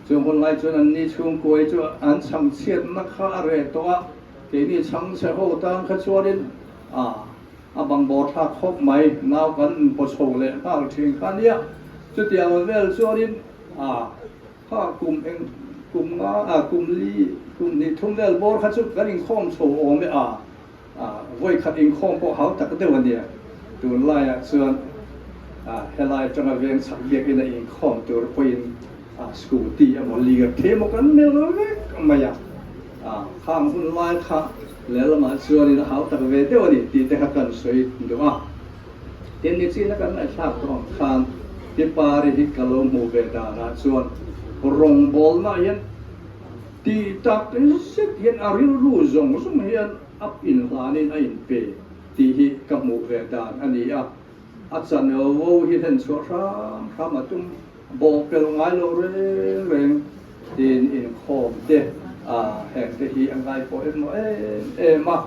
Chung hun lai chuan anni chhungkuai chu an chhangchhiatna kha a reh tawh a, keini chhangchhe ho tan kha chuanin a A bangbawr thlak khawp mai, nau kan inpaw chho leh nghal thin kha nia. Chutiang vel chuanin a kha kum eng kum nga a kum li kum hnih thum vel bawr kha chu kan inkhawm chho awm e a, a vawi khat inkhawm pawh hau tak deuh a nia. Tunlaiah chuan a helai atanga veng chhak biakin a inkhawm tur pawhin a scooty emaw lirthei emaw kan melh vek mai a, a khang hun lai kha Lehlamah chuanin a hau tak ve deuh a ni tih te kha kan sawi duh a. Tin, nichina kan ngaihthlak tawh ang khan Tipari hi ka lo hmuh ve danah chuan rawngbawlnaah hian tih tak zet hian a rilru zawng zawng hian a inhlanin a inpe tih hi ka hmuh ve dan a ni a. A channel vo hi hlen chhuah hram hram a tum bawhpelh ngai lo reng reng tin inkhawm te heng te hi a ngai pawh em maw em em a,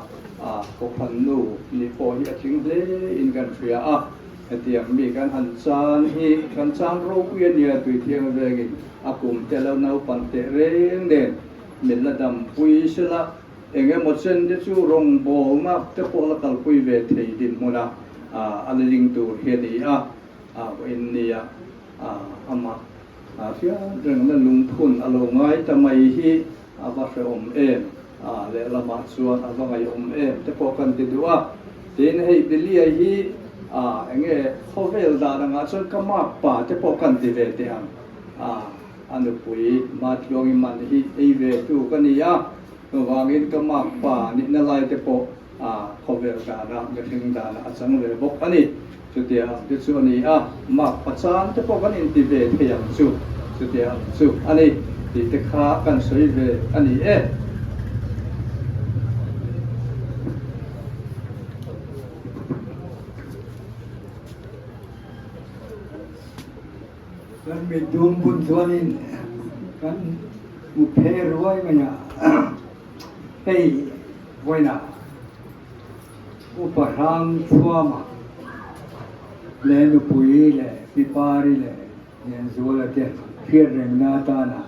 Kohhran nu ni pawh hi a tling hle in kan hria a, hetiang mi kan han chan hi kan chan ropui a nia Tuithiang vengin a kum te lo naupang teh reng nen min la dampui sela. Eng emaw chen te chu rawngbawlna te pawh la kalpui ve thei dinhmuna a la ling tur hi a ni a, vawiin nia amah hriat rengna lungphun a lo ngai ta mai hi a va hrehawm em, lehlamah chuan a va ngaihawm em te pawh kan ti duh a. Tin, hei Bilia hi eng nge khawvel dan angah chuan ka makpa te pawh kan ti ve teh ang, a nupui Matluangi man hi ei ve tu ka ni a. Chuvangin ka makpa nihna lai te pawh a khawvel dana mihring dana a chang ve bawk a ni. Chutia ang te chu a ni a, makpa chan te pawh kan inti ve thei ang chu, chutia ang chu a ni tih te kha kan sawi ve a ni e. Kan mitdum bun chuanin kan hmu phe ruai mai a, hei vawiinah Upa Hrangchhuama leh nupui leh Pipari leh Lianzuala te hriat rengna atana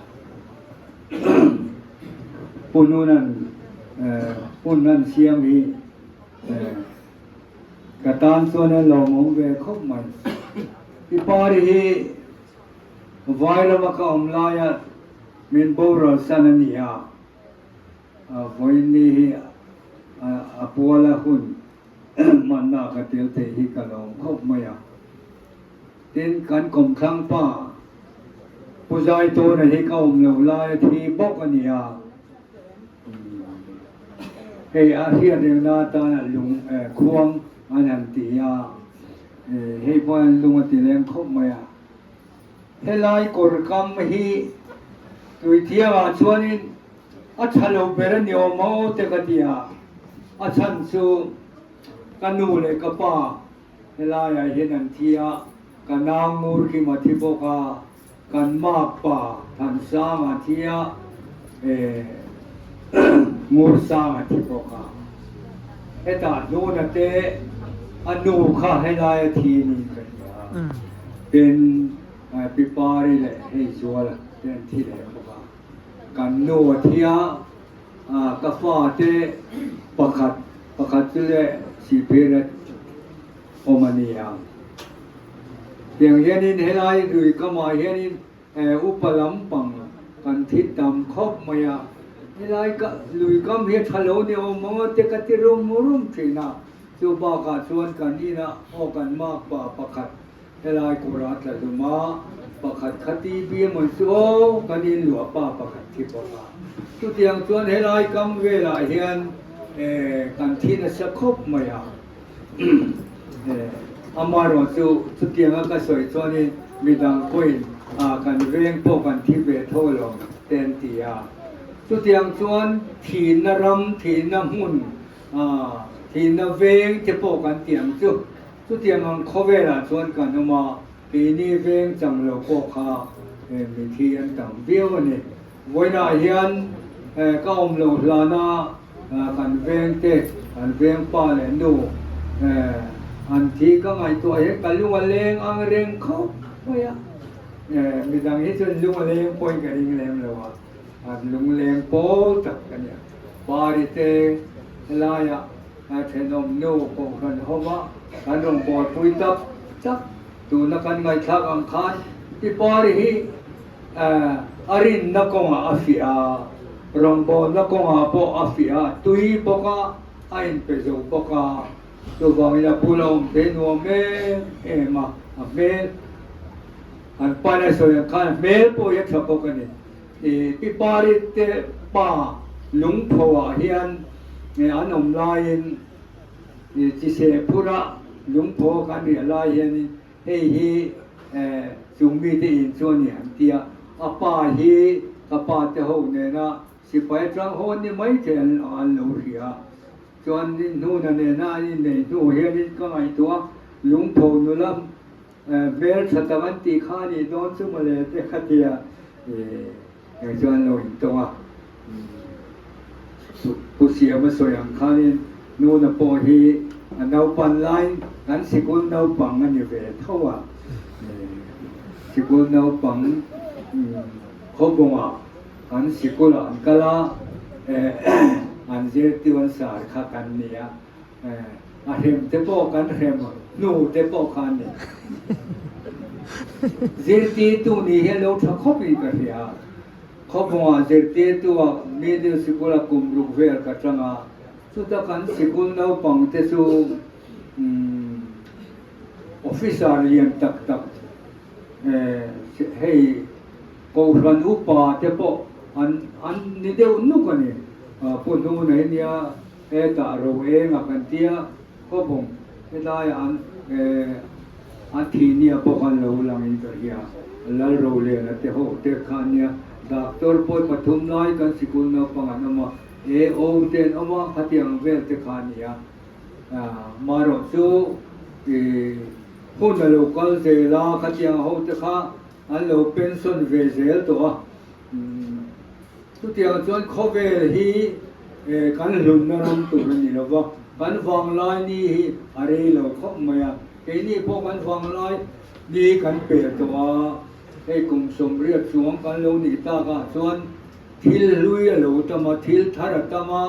Pununan hun an siam hi Ka tan chuan a lawmawm ve khawp mai. I pari hi vai rama ka awm laia min boral san a ni a, vawiin hi a puala hun hmanna ka tel thei hi ka lawm khawp mai a. Tin, kan kawmthlang pa Pu Zaitawna hi ka awm loh laia thi bawk a ni a. Hei a hriat rengna atana lung khuang an han ti a, hei pawh hian lung a ti leng khawp mai a. Helai kawr kam hi Tuithiangah chuanin a tha lo ber a ni awm maw te ka ti a. A chhan chu ka nu leh ka pa helaiah hian an thi a, ka nau ngur kim a thi bawk a, kan mak pa Thansang a thi a, eh ngur sang a thi bawk a. Hetah hnuna te a nu kha helaia thi niin ka hria a, tin Pi Pari leh hei Zuala te an thi leh bawk a. Kan nu a thi a, ka fate pakhat pakhat chu leh sihphir a awm a ni a. Tiang hianin helai lui kamah hianin upa lampang kan thi tam khawp mai a, helai lui kam hi a tha lo ni awm ang a te ka ti rum rum thin a, chu bakah chuan kan inah aw kan makpa pakhat Helai kawrah tla hlum a, pakhat kha TB mawn chu aw kan in luah pa pakhat thi bawk a. Chutiang chuan helai kam velah hian kan thi nasa khawp mai a. Amaherawh chu chutianga ka sawi chuanin midang pawhin kan veng pawh kan thi ve tho lo te an ti a. Chutiang chuan thihna ram, thihna hmun, thihna veng te pawh kan ti ang chu. Chutiang ang khawvelah chuan kan awm a, keini veng chang lo pawh kha mithi an tam viau a ni. Vawiinah hian ka awm loh hlana kan veng te, kan veng pa leh nu an thi ka ngaihtuah hian ka lung a leng ang reng khawp mai a. Midang hi chuan lung a leng pawhin ka ring lem lo a, an lungleng pawl tak ka nia. Pari te helaiah A thenawm nu Kohhran hova kan rawn buaipui tak tak tuna kan ngaihthlak ang khan Pi Pari hi a rinna kawngah a fiah a, rawngbawlna kawngah pawh a fiah a, tui bawk a, a inpe zo bawk a, chuvangin a bula awm thei nuam em em a, a hmel an pan a sawi ang khan a hmel pawh hi a tha bawk a ni. Pi Pari te pa lungphoah hian an awm laiin chiseh phura lungpho kan riah lai hianin hei hi chung mite in chu a ni an ti a, a pa hi ka pa te ho nena sipai atang hawn ni mai thei an lo hria a, chuan hnuna nena an inneih hnu hianin ka ngaihtuah lungpho nula Hmel tha tak an tih kha a nih dawn chu mawle te kha tia eng chuan an lo intawng a. Pu Siama sawi ang khanin Nuna pawh hi a naupan laiin kan sikul naupang a ni ve tho a. Sikul naupang khawbungah kan sikulah an kal a, an zirtir an sar kha kan ni a. A hrem te pawh kan hrem hnu te pawh kha a ni. Zirtirtu nih hian lo tha khawp in ka hria. Khawpungah zirtirtu ah middle sikul ah kum ruk vel ka tang a, chuta kan sikul naupang te chu officer lian tak tak hei Kohhran upa te pawh an ni deuh nuk a ni. Pu Hnuna hi nia Hetah ro eng a kan tia khawpawng helaiah an an thih nia pawh khan lo lang in ka hria. Lal Roliana te ho te kha ania doctor pawi pathum lai kan sikul naupang an awm a, AO te an awm a, khatiang vel te kha ania. Marawh chu i hun a lo kal zel a, khatiang ho te kha an lo pension ve zel tawh a. Chutiang chuan khawvel hi kan hlunna ram tur a ni lo va, kan vanglai ni hi a rei lo khawp mai a, keini pawh kan vanglai ni kan pel tawh a, hei kum 80 chuang kan lo nih takah chuan thil hlui a lo tam a, thil thar a tam a,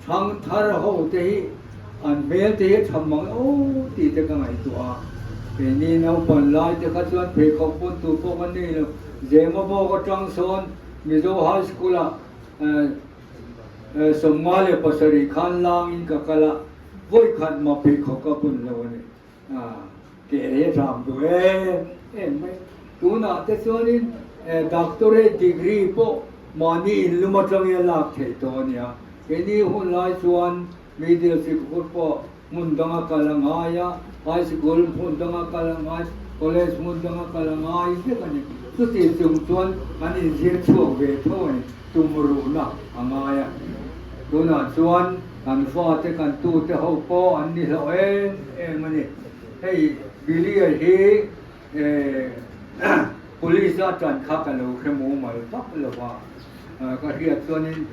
thang thar ho te hi an hmel te hi a tham mang aw tih te ka ngaihtuah a, keini naupan lai te kha chuan pheikhawk pawn tur pawh kan nei lo. Zemabawk atang sawn Mizo High School ah 57 khan langin ka kal a, vawi khat mah pheikhawk ka bun lo a ni. Ke hi a ṭham duh em em mai. Tunah te chuanin doctorate degree pawh mahni inlum atangin a lak theih tawh a nia. Keini hun lai chuan middle sikul pawh hmun danga kal a ngai a, high school hmun danga kal a ngai, college hmun danga kal a ngai vek a ni. Chuti chung chuan kan inzir chhuak ve tho a ni, tum ruhna a ngai a. Tunah chuan kan fate kan tute ho pawh an ni hlauh em em a ni. Hei Billy-a hi Police a tan kha ka lo hre mumal vak lo va, ka hriat chuanin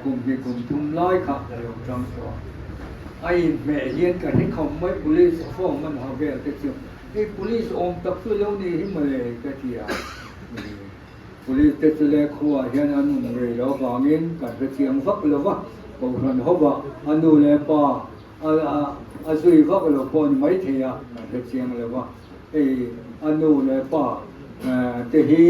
kum hnih kum thum lai kha ka lo tang tawh a. A inhmeh hian ka hre khawp mai Police form an ha vel te chu hei Police awm tak chu lo nih hi mawle ka ti a. Police te chu le khuaah hian an awm rei lo avangin kan hre chiang vak lo va, Kohhran hovah a nu leh pa a zui vak lo pawh a ni maithei a, kan hre chiang lo va. Hei a nu leh pa te hi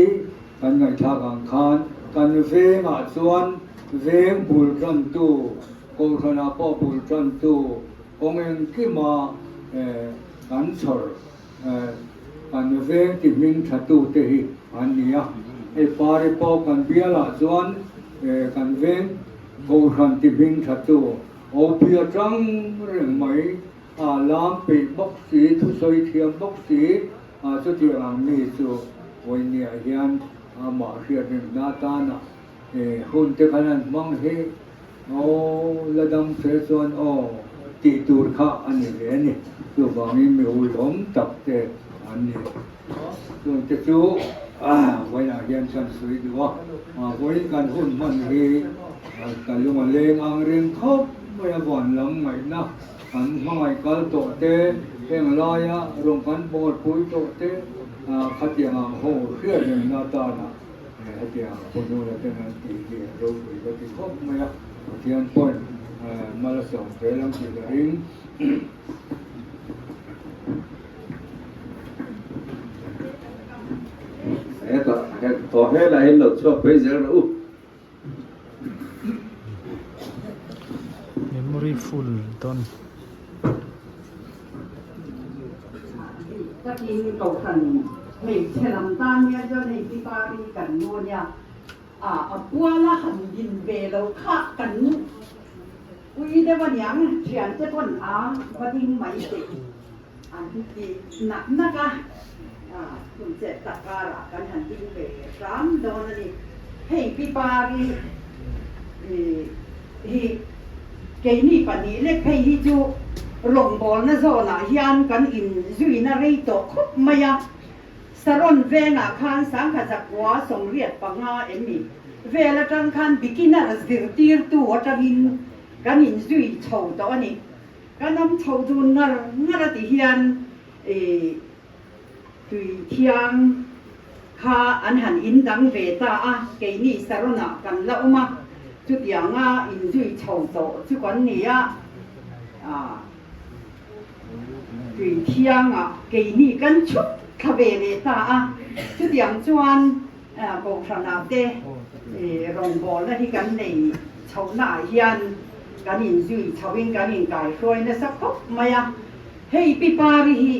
kan ngaihthlak ang khan kan vengah chuan veng bul tantu, Kohhranah pawh bul tantu kawng engkima kan chhawr kan veng ti hming thatu te hi an ni a. Hei pari pawh kan bialah chuan kan veng Kohhran ti hming thatu OP atang reng mai A lam peih bawk si, thusawi thiam bawk si, chutiang ang mi chu Vawinia hian amah hriatrimna atana hun te khan an hmang hi aw la dam fe chuan aw tih tur kha a ni ve a ni. Chuvangin mi uihawm tak te an ni. Chungte chu Vawiinah hian kan sawi duh a, vawiin kan hun hman hi ka lung a leng ang reng khawp mai a, van lam ngaihna Kan hmangaih kal tawh te, heng laia rawn kan bawlpui tawh te khatiang ang ho hriat rengna atana hetiang Pununa ten an tih hi ropui ka ti khawp mai a, Pathian pawn mal a sawm zel ang tih ka ring. Hetah aw helai hi lo chhuak phei zel rawh u. Memory full dawn. Takin kohhran hmeichhe lam tan hian chuan hei Pipari kan nu ania a a puala han din ve lo kha kan ui deuh aniang thiante pawn a va ding mai teh an ti nak nak a, hun chet tak karah kan han ding ve hram dawn a ni. Hei Pi Pari hi keini pahnih lek phei hi chu rawngbawlna zawnah hian kan inzuina rei tawh khawp mai a, Saron vengah khan sangha zakua 85 em ni vel atang khan beginner zirtirtu atangin kan inzui chho tawh a ni. Ka nam chho dun ngar ngar a ti hian i tui thiang kha an han in dang ve ta a, keini Saron-ah kan la awm a, chutianga inzui chho tawh chu kan ni a, tui thiangah keini kan chhuk thla ve leh ta a, chutiang chuan Kohhranah te rawngbawlna hi kan nei chhohnaah hian kan inzui chhoin kan inkaihruai nasa khawp mai a. Hei Pi Pari hi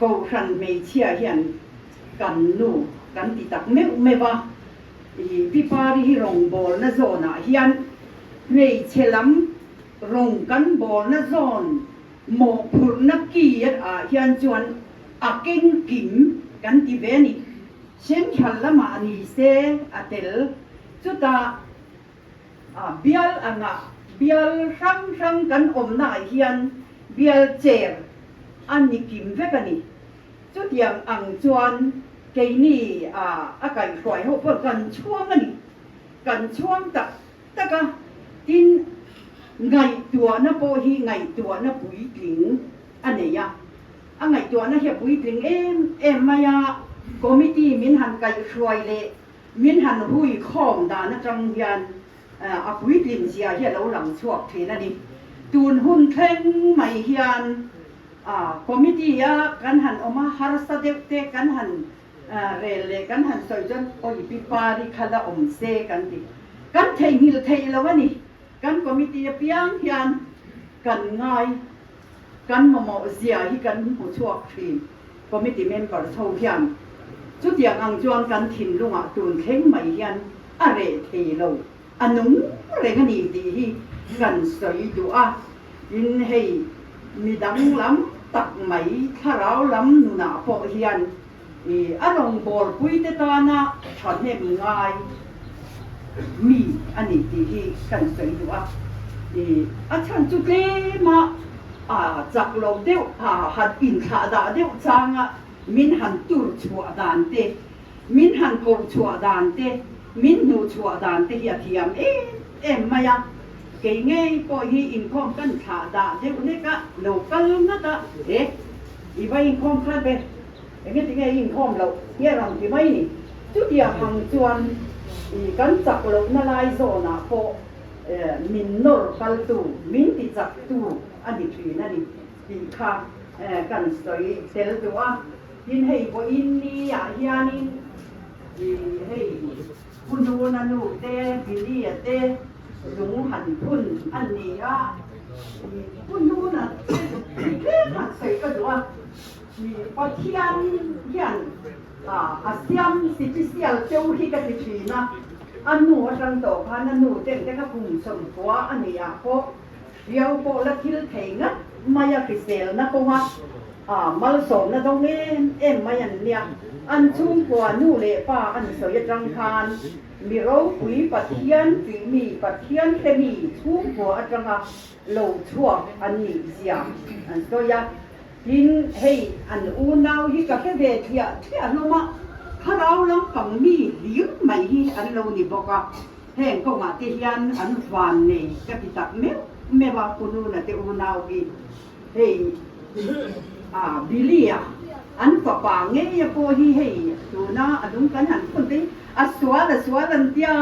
Kohhran hmeichhia hian kan nu kan ti tak meuh meuh a. Pi Pari hi rawngbawlna zawnah hian hmeichhe lam rawng kan bawlna zawn mawhphurhna ki ah hian chuan a keng kim kan ti ve a ni. Central lamah ni se a tel. Chutah bial angah bial hrang hrang kan awmnaah hian bial chair a ni kim vek a ni. Chutiang ang chuan keini a kaihhruai ho pawh kan chhuang a ni. Kan chhuang tak tak a, tin ngaihtuahna pawh hi ngaihtuahna puitling a nei a. A ngaihtuahna hi a puitling em em mai a, committee min han kaihhruai leh min han hui khawm dan atang hian a puitlin zia hi a lo lang chhuak thin a ni. Tun hun thleng mai hian committee a kan han awm a, harsa deuh te kan han rel leh kan han sawi chuan awi pi pari kha la awm se kan ti. Kan theihnghilh theih lo a ni. Kan committee apiang hian kan ngai. Kan mamawh zia hi kan hmu chhuak thin. Committee members ho hian chutiang ang chuan kan thinlungah tun thleng mai hian a reh thei lo, a nung reng a ni tih hi kan sawi duh a. Tin, hei midang lam tak mai thlarau lam nunah pawh hian i a rawngbawlpuite tana thahnem ngai. mi a ni tih hi kan sawi duh a. A chhan chu tlema chak lo deuh han inthlahdah deuh changa min han tur chhuah dan te, min han koh chhuah dan te, min hnuh chhuah dan te hi a thiam em em mai a. Kei ngei pawh hi inkhawm kan thlahdah deuh hlek a, lo kal ngat a, he i va inkhawm khan ve. Engati nge i inkhawm loh hi a rawn ti mai ni. Chutiang ang chuan i kan chak lohna lai zawnah pawh min nawr kaltu, min ti chaktu a ni thin a ni tih kha kan sawi tel duh a. Tin, hei vawiin ni ah hianin i hei Pu Nuna nu te, Billy-a te lung han phun a ni a, i Pu Nuna te tlem han sawi ka duh a. Pathian hian a siam sipisial teuh hi ka ti thin a, a nu atang tawh khan a nu ten te kha kum sawmkua a nih ah pawh riau pawh la thil thei ngat mai a hriselna kawnga malsawmna dawng em em mai an nia. An chhungkua nu leh pa an sawi atang khan mi ropui Pathian tih mi Pathian hre mi chhungkua atanga lo chhuak an nih zia an sawi a. Tin, hei an unau hi ka hre ve thliah thliah hlawm a, thlarau lampang mi hlir mai hi an lo ni bawk a, heng kawngah te hian an van nei ka ti tak meuh meuh a, Pu Nuna te unau hi hei a Billy a an fapa ngei a pawh hi hei tuna a lung kan han phun te hi a sual a sual an tia,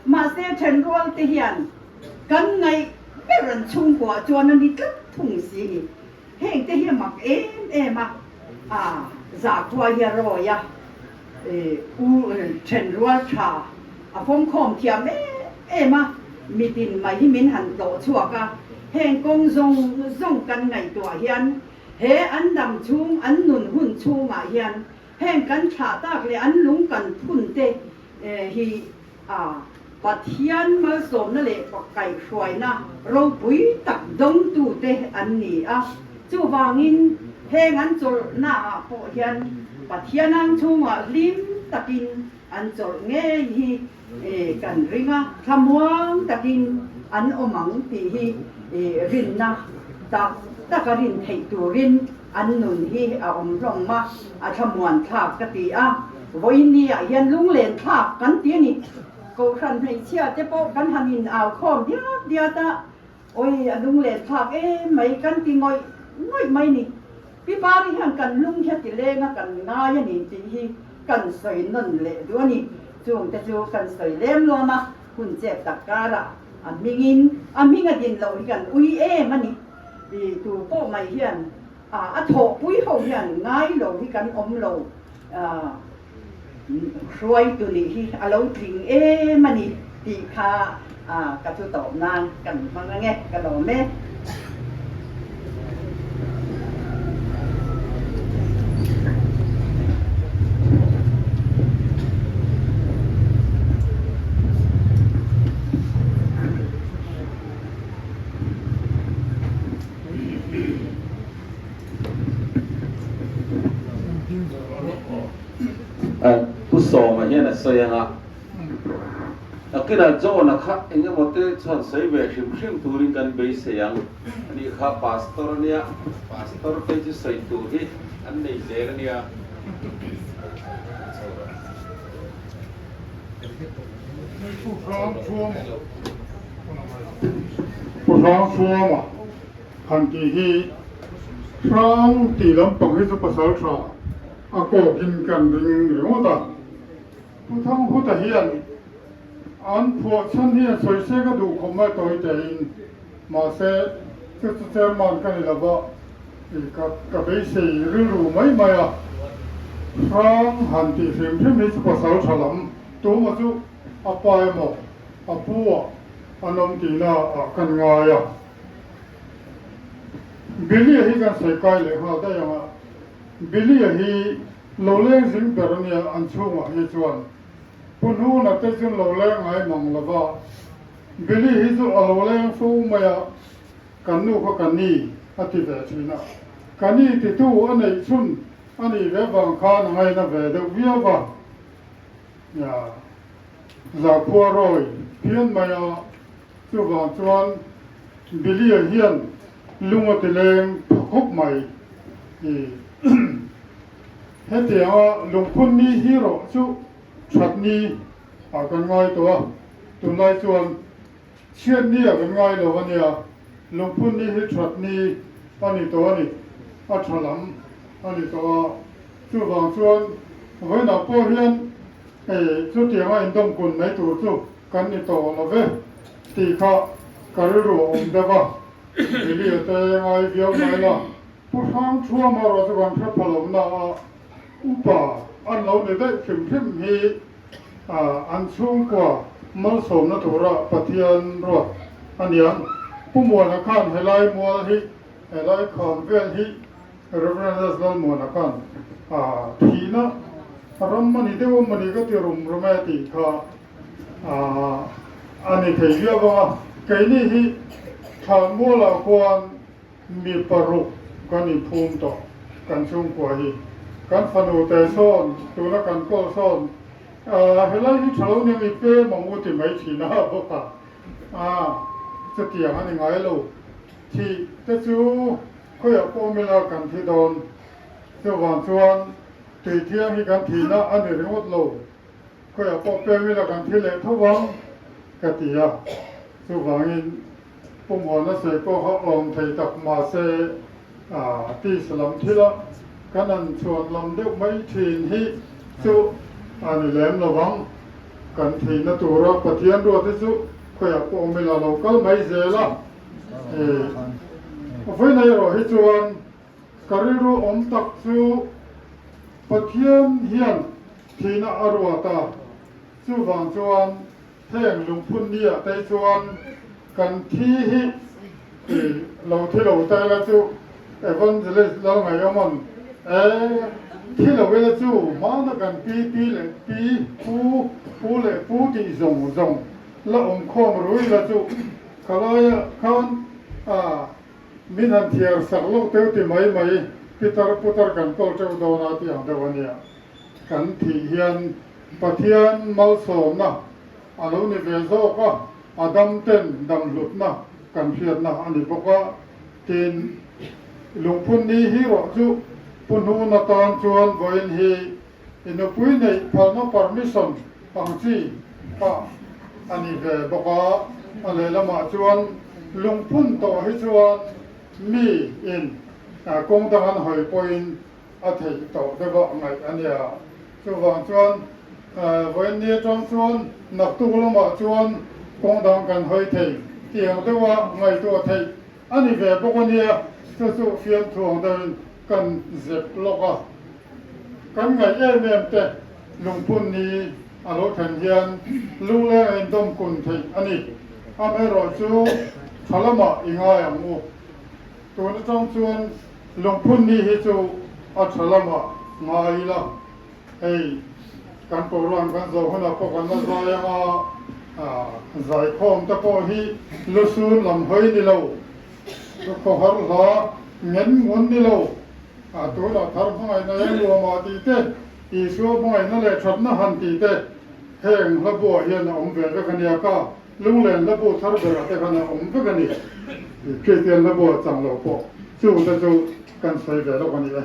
mahse thenrual te hian kan ngaih ber an chhungkuah chuan a ni tlat thung si ni. Heng te hi a mak em em a, a zahkhua hi a rawi a, u then rual tha a fawmkhawm thiam em em a, mitin mai hi min han tlawh chhuak a, heng kawng zawng zawng kan ngaihtuah hian he an dam chhung an nun hun chhungah hian heng kan thlah tak leh an lung kan phun te hi A, Pathian malsawmna leh kaihhruaina ropui tak dawngtute an ni a. Chuvangin, heng an chawlhnaah pawh hian Pathian ang chhungah hlim takin an chawlh ngei hi kan ring a, thlamuang takin an awm ang tih hi rinna tak taka rin theih turin an nun hi a awm hlawm a, a thlamuan thlak ka ti a. Vawiin ah hian lunglen thlak kan ti a ni. Kohhran hmeichhia te pawh kan han in au khawm diat diat a, awi a lunglen thlak em mai kan ti ngawih ngawih mai ni. Pi Pari hian kan lung hi a ti leng a, kan ngai a ni tih hi kan sawi nawn leh duh a ni. Chung te chu kan sawi lem luam a, hun chep tak karah a hmingin a hming a din loh hi kan ui em a ni. I tu pawh mai hian a thawhpui ho hian ngai lo hi kan awm lo hruaitu nih hi a lo tling em a ni tih kha ka chu tawp nan kan hmang ang e, ka lawm e. Pu Sawma hian a sawi ang a, nakinah John-a kha eng emaw te chuan sawi ve hrim hrim turin kan beisei ang a nih kha, Pastor a nia, Pastor te chu sawi tur hi an nei zel a nia. Pu Hrangchhuama han tih hi Hrang tih lampang hi chu pasal tha a kawkin kan ring ringawt a. Pu Thanghuta hian an phuah chhan hian sawi se ka duh khawp mai tawi tein mahse chu chu chairman ka ni lova ka beisei rilru mai mai a. Hrang han tih hrim hrim hi chu pasal tha lam tuma chu a pa emaw a pu ah an awm tihna ah kan ngai a. Billy-a hi kan sawi kai leh nghal daih ang a, Billy-a hi lo leng zing ber a nia an chhungah hi chuan Pu Hnuna te chu lo leng ngai mang lo va, Billy hi chu a lo leng fo mai a, kan nu kha ka ni a ti ve thin a, ka ni titu a neih chhun a nih ve vang khan a ngaina ve deuh viau va. Nia. Zakhua rawi phian mai a, chuvang chuan Billy-a hian lung a ti leng pha khawp mai. Hetianga lungphun ni hi rawh chu that ni ah kan ngai tawh a, tunlai chuan chhiat ni ah kan ngai lo a nia, lungphun ni hi that ni a ni tawh a ni, a tha lam a ni tawh a, chuvang chuan vawiinah pawh hian chutianga indawmkun mai tur chu kan ni tawh lo ve tih kha ka rilru a awm deuh a, Billy-a te ngai viau mai la. Pu Hrangchhuama erawh chu kan hre pha lo na a, upa an lo ni daih hrim hrim hi an chhungkua malsawmna tura Pathian ruat a niang. Pu Muana khan helai mual hi, helai kham vel hi Rev. S. Lalmuana khan thihna ram a ni deuh a mawni ka ti rum rum e tih kha a ni thei viau vang a. Keini hi Thlanmualah khuan Mi paruk kan inphum tawh kan chhungkua hi. Kan fanu te sawn tuna kan kawl sawn helai hi tha lo nia mi pem ang u ti mai thin a bawk a, chutiang a ni ngai lo. Thih te chu khawiah pawh mila kan thi dawn. Chuvang chuan tui thiang hi kan thihna a ni ringawt lo. Khawiah pawh pem ila kan thi leh tho vang ka ti a, chuvangin Pumhawna sawi pawh kha awm thei tak mahse tisa lam thila kan han chhuan lam deuh mai thin hi chu a ni lem lo vang. Kan theihna tura Pathian ruat hi chu khawiah pawh awm ila lo kal mai zel a. Vawiin erawh hi chuan ka rilru awm tak chu Pathian hian thihna a ruat a, chuvang chuan Heng lungphun nia te chuan kan thi hi i lo thi lo ta ila chu Evangelist Lalngaiawma'n e thi lo ila chu hmana kan pi pi leh pi pu pu leh pu tih zawng zawng la awm khawm rui ila chu khalaia khan a min han thiar sak loh teuh ti mai mai pitar putar kan kawl teuh dawn a tih ang deuh a nia. Kan thih hian Pathian malsawmna a lo ni ve zawk a, a dam ten dam hlutna kan hriatna a ni bawk a. Tin, lungphun ni hi rawh chu Pu Hnuna tan chuan vawiin hi i nupui neih phalna permission ang chi kha a ni ve bawk a. A lehlamah chuan lungphun tawh hi chuan mi in kawng dang an hawi pawhin a theih tawh deuh a ngaih a nia. Chuvang chuan vawiin ni atang chuan naktuk lamah chuan kawng dang kan hawi thei tiang deuh a ngaihtuah theih a ni ve bawk a nia. Chu chu fiamthu ang deuhin kan zep lawk a. Kan ngaih em em te lungphun ni a lo thlen hian lungleng a indawm kun theih a ni. Amaherawhchu tha lamah i ngai ang u. Tun atang chuan lungphun ni hi chu a tha lamah ngai ila, hei kan program kan zawh hunah pawh kan la zai anga zaikhawm te pawh hi lusun lam hawi ni lo, khawhar hla ngen ngun ni lo, tunah thar hmangaihna eng ruamah tih te, Isua hmangaihna leh thatna han tih te heng hla buah hian a awm ve vek a nia ka. Lunglen hla bu thar berah te khan a awm vek a ni. Kristian hla bu a chang lo pawh chu te chu kan sawi ve lawk a ni e.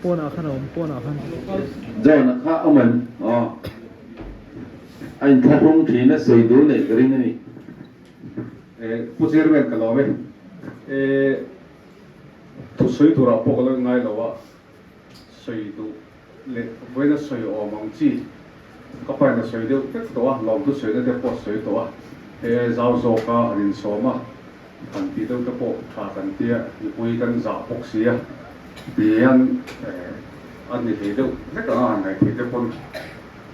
Pawnah khan a awm, pawnah khan. John a kha awm em? Aw. A inthlahrung thin a sawi duh neih ka ring a ni. Pu Chairman ka lawm e. Thusawi turah pawh ka lo inngai lo a. Sawi duh leh vawiina sawi awm ang chi ka pain a sawi deuh vek tawh a, lawmthu sawina te pawh a sawi tawh a, he zau zawka an insawm a, han tih deuh te pawh tha kan tia, mipui kan zah bawk si a, ti hian a ni hlei deuh vek ang a, han ngaihtheih te pawn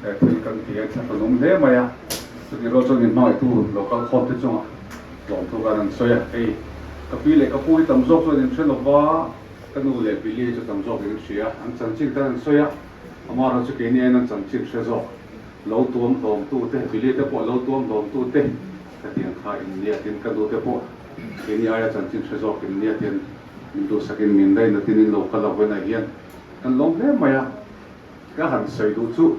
thil kan ti a, thlahlun awm hle mai a, chutih rual chuan inhmangaihtu local khawm te chungah lawmthu khan an sawi a, hei ka pi leh ka pu hi tam zawk chuan inhre lova. Ka nu leh Billy chu tam zawk in hria, an chanchin khan an sawi a, amaherawh chu keini aiin an chanchin hre zawk. Lo tuam hlawm tu te, Billy te pawh lo tuam hlawm tu te ka ti ang kha in nia tin ka nu te pawh keini aia chanchin hre zawk in nia tian min duhsak in min raina tin in lo kal a vawiinah hian. Kan lawm hle mai a, ka han sawi duh chu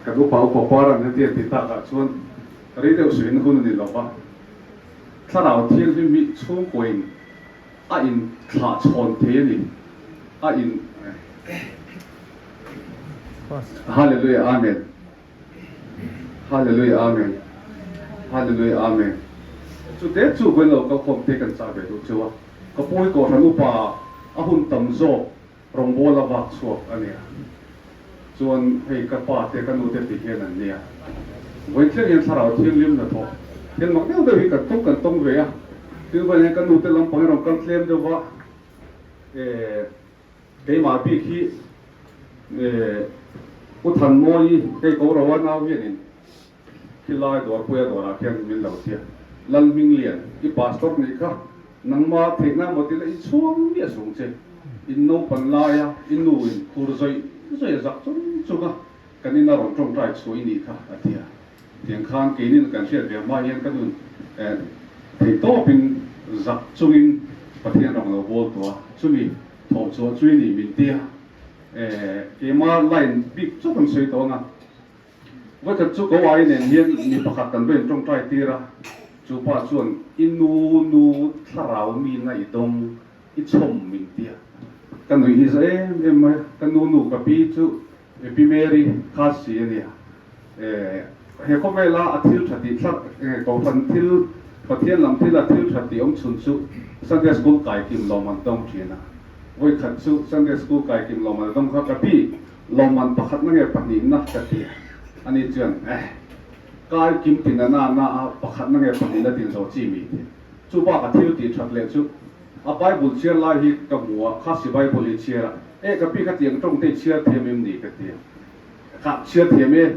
kan upa upa Paran heti a ti takah chuan rei deuh sawiin hun a ni lo va, Thlarau Thianghlim hi chhungkuain a in thlah chhawn thei a ni, a in Hallelujah Amen Hallelujah Amen Hallelujah Amen Chu te chu vawiin lo kal khawm te kan chah ve duh cheu a, ka pu hi Kohhran upa a hun tam zawk rawngbawl a vak chhuak a nia. Chuan hei ka pa te ka nu te ti hian an nia. Vawiin thleng hian thlarau thianghlim hnathawh thil mak deuh deuh hi kan tawng kan tawng ve a. Tin vawiin hian ka nu te lampang hi rawn kal tlem deuh va, eh keimah bik hi eh U Thanmawi hei ko ro a nau hianin Khilai dawrpuia dawrah khian min lo tia, Lalhminglian, i pastor nih kha nangma theihna maw tila i chhuang miah sung che. In naupan laia i nu in khur zawih zawih a zak chung chung a, kan ina rawn tawngtai chhuah i nih kha, a ti a. Tiang khan keinin kan hriat ve hma hian ka nun thei tawpin zak chungin Pathian rawng lo bawl tawh a, chumi thawh chhuah chu i nih min tia. Keima line bik chu kan sawi tawh ang a. Vawikhat chu ko ai nen hian mi pakhat kan va intawngtai tir a, chu pa chuan i nu nu thlarau mi na i dawng i chhawm min ti a, ka nuih hi za em em mai a, ka nu nu ka pi chu Pi Mary kha si a nia, he khawvela a thil tha tih thlar kohhran thil Pathian lam thila thil tha tih awm chhun chu Sunday School kai kim lawm an dawng thin a, vawikhat chu Sunday School kai kim lawm an dawng kha ka pi Lawmman pakhatna nge pahnihna ka ti a, ani chuan eh kai kim tin a na na a pakhatna nge pahnihna tin zawh chi mi ti. Chu bak a thil tih that leh chu a Bible chhiar lai hi ka hmu a, Khasi Bible hi chhiar a, eh ka pi khatiang tawng te i chhiar thiam em ni ka ti a, kha chhiar thiam e,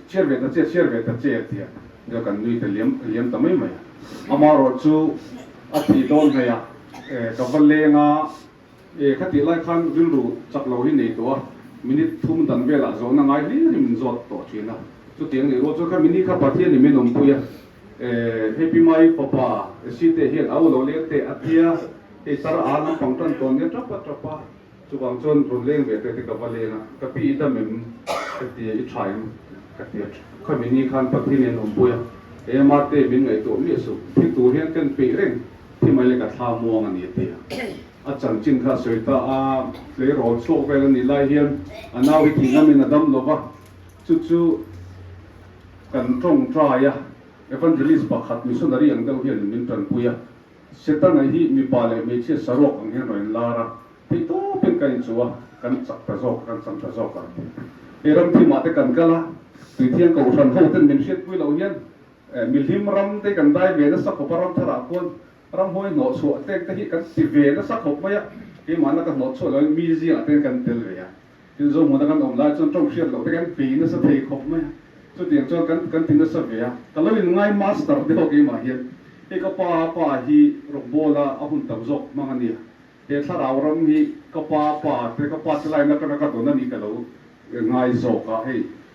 chhiar ve ta che, chhiar ve ta che a ti a, chuan kan nui ta liam liam ta mai mai a. Amaherawh chu a thih dawn hmei a, eh ka va leng a, E, kha tih lai khan rilru chak lo hi nei tawh a, minute thum dan velah zawhna ngai hlir hi min zawt tawh thin a. Chutiang nih rual chuan kha mini kha Pathian in min awmpui a, e, hei Pi Mai fapa Site hian a u lo leng teh a tia, hei tar a lampang tan tawn nia tap a tap a, chuvang chuan rawn leng ve teh te ka va leng a, ka pi i dam em? ka ti a, i tha em? ka ti a, kha mini khan Pathian in awmpui a, e Mate min ngaihtuah miah suh, thi tur hian kan peih reng. Thi mai leh ka thla muang a ni a ti a. A chanchin kha a sawi ta a, tleirawl chhuak vel a nih lai hian a nau hi thih ngamin a dam lo va, chu chu kan tawngtai a, Evangelist pakhat missionary ang deuh hian min tanpui a, Setana hi mipa leh hmeichhia saruak ang hian rawn inlar a, theih tawpin kan inchuh a, kan chak ta zawk, kan chang ta zawk a ti. Hei ramthimah te kan kal a, Tuithiang Kohhran ho ten min hriatpui loh hian Mihlim ram te kan dai ve nasa khawp a, ram tharah khuan ramhuai hnawh chhuah tlek te hi kan ti ve nasa khawp mai a, keimahna ka hnawh chhuah loin mi zingah te kan tel ve a, tin zo hmuna kan awm lai chuan tawng hriat loh te kan pei nasa thei khawp mai a, chutiang chuan kan kan ti nasa ve a, ka lo in ngai master deuh a keimah hian hei ka pa pa hi rawngbawl a a hun tam zawk hmang a nia, he thlarau ram hi ka pa pa te ka pa te line atanga ka dawn a nih ka lo ngai zawk a hei.